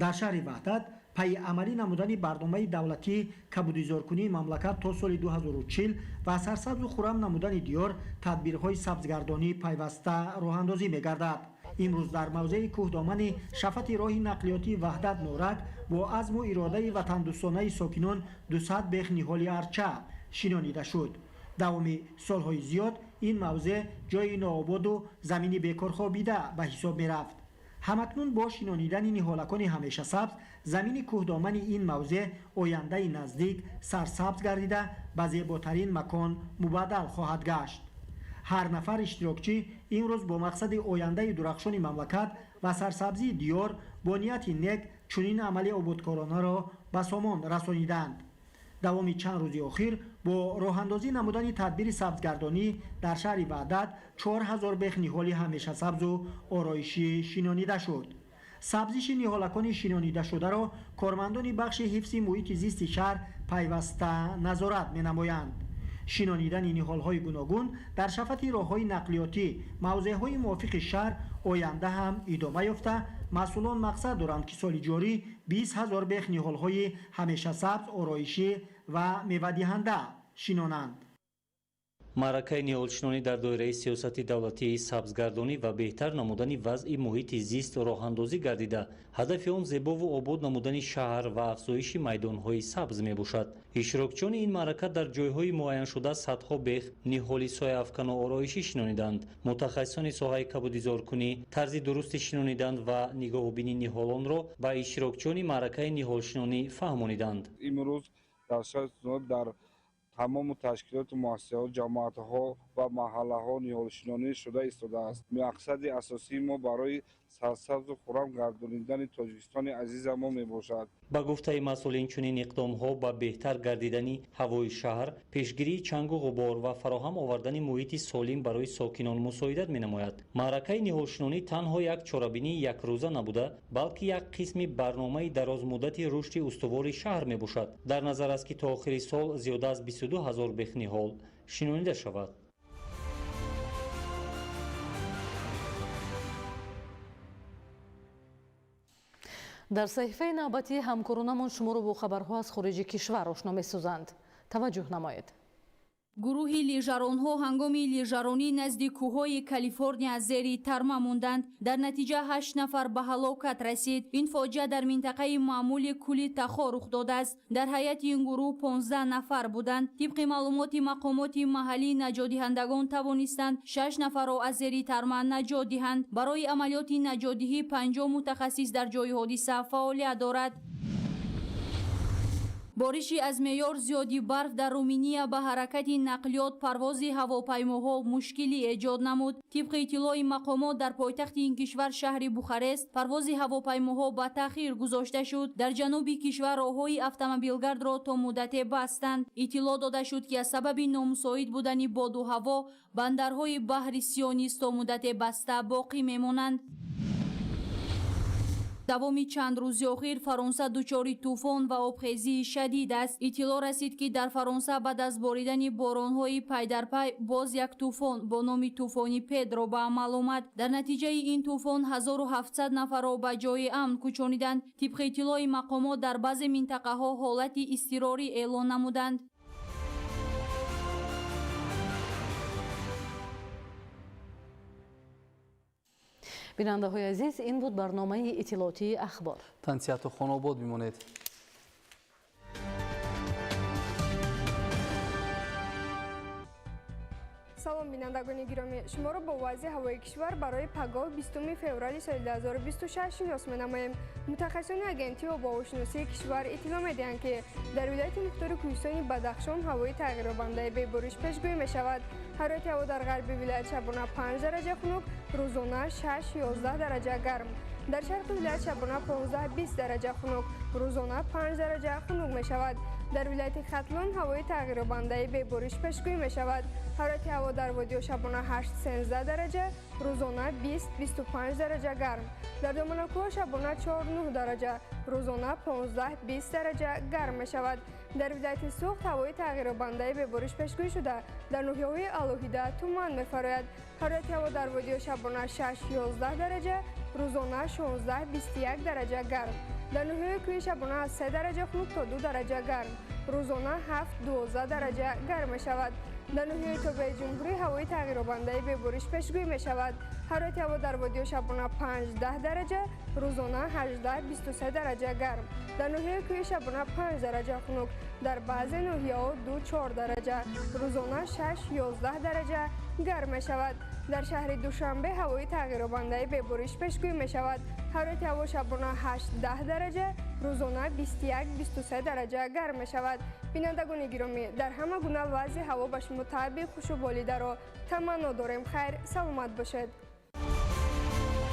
Дар шаҳри Ваҳдат пайи амалӣ намудани барномаи давлатии кабудизоркунии мамлакат то соли 2040 ва сарсабзу хуррам намудани диёр тадбирҳои сабзгардонӣ пайваста роҳандозӣ мегардад. Имрӯз дар мавзеи кӯҳдомани шафати роҳи нақлиётии Ваҳдат Норак бо азму иродаи ватандӯстонаи сокинон 200 бех ниҳоли арча шинонида шуд. Давоми солҳои зиёд ин мавзеъ ҷойи ноободу замини бекорхобида ба ҳисоб мерафт. Ҳамакнун бо шинонидани ниҳолакони ҳамешасабз замини кӯҳдомани ин мавзеъ ояндаи наздик сарсабз гардида ба зеботарин макон мубаддал хоҳад гашт. Ҳар нафар иштирокчӣ имрӯз бо мақсади ояндаи дурахшони мамлакат ва сарсабзии диёр бо нияти нек чунин амали ободкоронаро ба сомон расониданд. Давоми чанд рӯзи охир бо роҳандозӣ намудани тадбири сабзгардонӣ дар шаҳри Ваҳдат 4000 бех ниҳоли ҳамешасабзу ороишӣ шинонида шуд. Сабзиши ниҳолакони шинонидашударо кормандони бахши ҳифзи муҳити зисти шаҳр пайваста назорат менамоянд. Шинонидани ниҳолҳои гуногун дар шафати роҳҳои нақлиётӣ, мавзеъҳои мувофиқи шаҳр оянда ҳам идома ёфта, масъулон мақсад доранд, ки соли ҷорӣ 20 000 бех ниҳолҳои ҳамешасабз, ороишӣ ва мевадиҳанда шинонанд. Маъракаи ниҳолшинонӣ дар доираи сиёсати давлатии сабзгардонӣ ва беҳтар намудани вазъи муҳити зист роҳандозӣ гардида, ҳадафи он зебову обод намудани шаҳр ва афзоиши майдонҳои сабз мебошад. Иштирокчиёни ин маърака дар ҷойҳои муайяншуда садҳо бех ниҳоли сояафкану ороишӣ шинониданд. Мутахассисони соҳаи кабудизоркунӣ тарзи дурусти шинонидан ва нигоҳубини ниҳолонро ба иштирокчиёни маъракаи ниҳолшинонӣ фаҳмониданд. Имрӯз дар шаҳри дар тамому ташкилоту муассисаҳо, ҷамоатҳо ва маҳаллаҳо ниҳолшинонӣ шуда истодааст. Мақсади асосии мо барои сарсабзу хуррам гардонидани Тоҷикистони азизамо мебошад. Ба гуфтаи масъулин, чунин иқдомҳо ба беҳтар гардидани ҳавои шаҳр, пешгирии чангу ғубор ва фароҳам овардани муҳити солим барои сокинон мусоидат менамояд. Маъракаи ниҳолшинонӣ танҳо як чорабинии якрӯза набуда, балки як қисми барномаи дарозмуддати рушди устувори шаҳр мебошад. Дар назар аст, ки то охири сол зиёда аз 22 ҳазор бех ниҳол шинонида шавад. Дар саҳифаи навбатии ҳамкоронамон шуморо бо хабарҳо аз хориҷи кишвар ошно месозанд. Таваҷҷӯҳ намоед. Гурӯҳи лижаронҳо ҳангоми лижаронӣ назди кӯҳҳои Калифорния зери тарма монданд. Дар натиҷа 8 нафар ба ҳалокат расид. Ин фоҷиа дар минтақаи маъмули кӯли Тахо рух додааст. Дар ҳайати ин гурӯҳ 15 нафар буданд. Тибқи маълумоти мақомоти маҳаллӣ, наҷотдиҳандагон тавонистанд 6 нафарро аз зери тарма наҷот диҳанд. Барои амалиёти наҷотдиҳӣ 50 мутахассис дар ҷои ҳодиса фаъолият дорад. Бориши аз меъёр зиёди барф дар Руминия ба ҳаракати нақлиёт, парвози ҳавопаймоҳо мушкилӣ эҷод намуд. Тибқи иттилои мақомот, дар пойтахти ин кишвар шаҳри Бухарест парвози ҳавопаймоҳо ба таъхир гузошта шуд. Дар ҷануби кишвар роҳҳои автомобилгардро то муддате бастанд. Иттилоъ дода шуд, ки аз сабаби номусоид будани боду ҳаво бандарҳои баҳри Сиёҳ низ то муддате баста боқӣ мемонанд. Давоми чанд рӯзи охир Фаронса дучори тӯфон ва обхезии шадид аст. Иттилоъ расид, ки дар Фаронса баъд аз боридани боронҳои пайдарпай боз як тӯфон бо номи тӯфони Педро ба амал омад. Дар натиҷаи ин тӯфон 1700 нафарро ба ҷои амн кӯчониданд. Тибқи иттилои мақомот, дар баъзе минтақаҳо ҳолати изтирорӣ эълон намуданд. Бинандаҳои азиз, ин буд барномаи иттилоотии Ахбор. Тансиҳату хонобод бимонед. Салом, бинандагони гиромӣ. Шуморо бо вазъи ҳавои кишвар барои пагоҳ 20 феврали соли 2026 шинос менамоем. Мутахассисони агентии обуҳавошиносии кишвар иттилоъ медиҳанд, ки дар вилояти мухтори кӯҳистони Бадахшон ҳавои тағйирёбандаи бебориш пешгӯӣ мешавад. Ҳарорати ҳаво дар ғарби вилоят шабона 5 дараҷа хунук, рӯзона 6-11 дараҷа гарм. Дар шарқи вилоят шабона 15-20 дараҷа хунук, рӯзона 5 дараҷа хунук мешавад. Дар вилояти Хатлон ҳавои тағйирёбандаи бебориш пешгӯӣ мешавад. Ҳарорати ҳаво дар водиҳо шабона 8-13 дараҷа, рӯзона 20-25 дараҷа гарм. Дар доманакӯҳ шабона 4-9 дараҷа, рӯзона 15-20 дараҷа гарм мешавад. Дар вилояти Суғд ҳавои тағйирёбандаи бебориш пешгӯӣ шуда, дар ноҳияҳои алоҳида туман мефарояд. Ҳарорати ҳаво дар водиҳо шабона 6-11 дараҷа, рӯзона 16-21 дараҷа гарм. Дар ноҳияи кӯҳи шабона аз 3 дараҷа хунук то 2 дараҷа гарм, рӯзона 7-12 дараҷа гарм мешавад. Дар ноҳияи тобеи ҷумҳурӣ ҳавои тағйирёбандаи бебориш пешгӯӣ мешавад. Ҳарорати ҳаво дар водиҳо шабона 5-10 дараҷа, рӯзона 18-23 дараҷа гарм. Дар ноҳияи кӯҳи шабона 5 дараҷа хунук, дар баъзе ноҳияҳо 2-4 дараҷа, рӯзона 6-11 дараҷа гарм мешавад. Дар шаҳри Душанбе ҳавои тағйирёбандаи бебориш пешгӯӣ мешавад. Ҳарорати ҳаво шабона 8-10 дараҷа, рӯзона 21-23 дараҷа гарм мешавад. Бинандагони гиромӣ, дар ҳама гуна вазъи ҳаво ба шумо таъби хушу болидаро таманно дорем. Хайр, саломат бошед.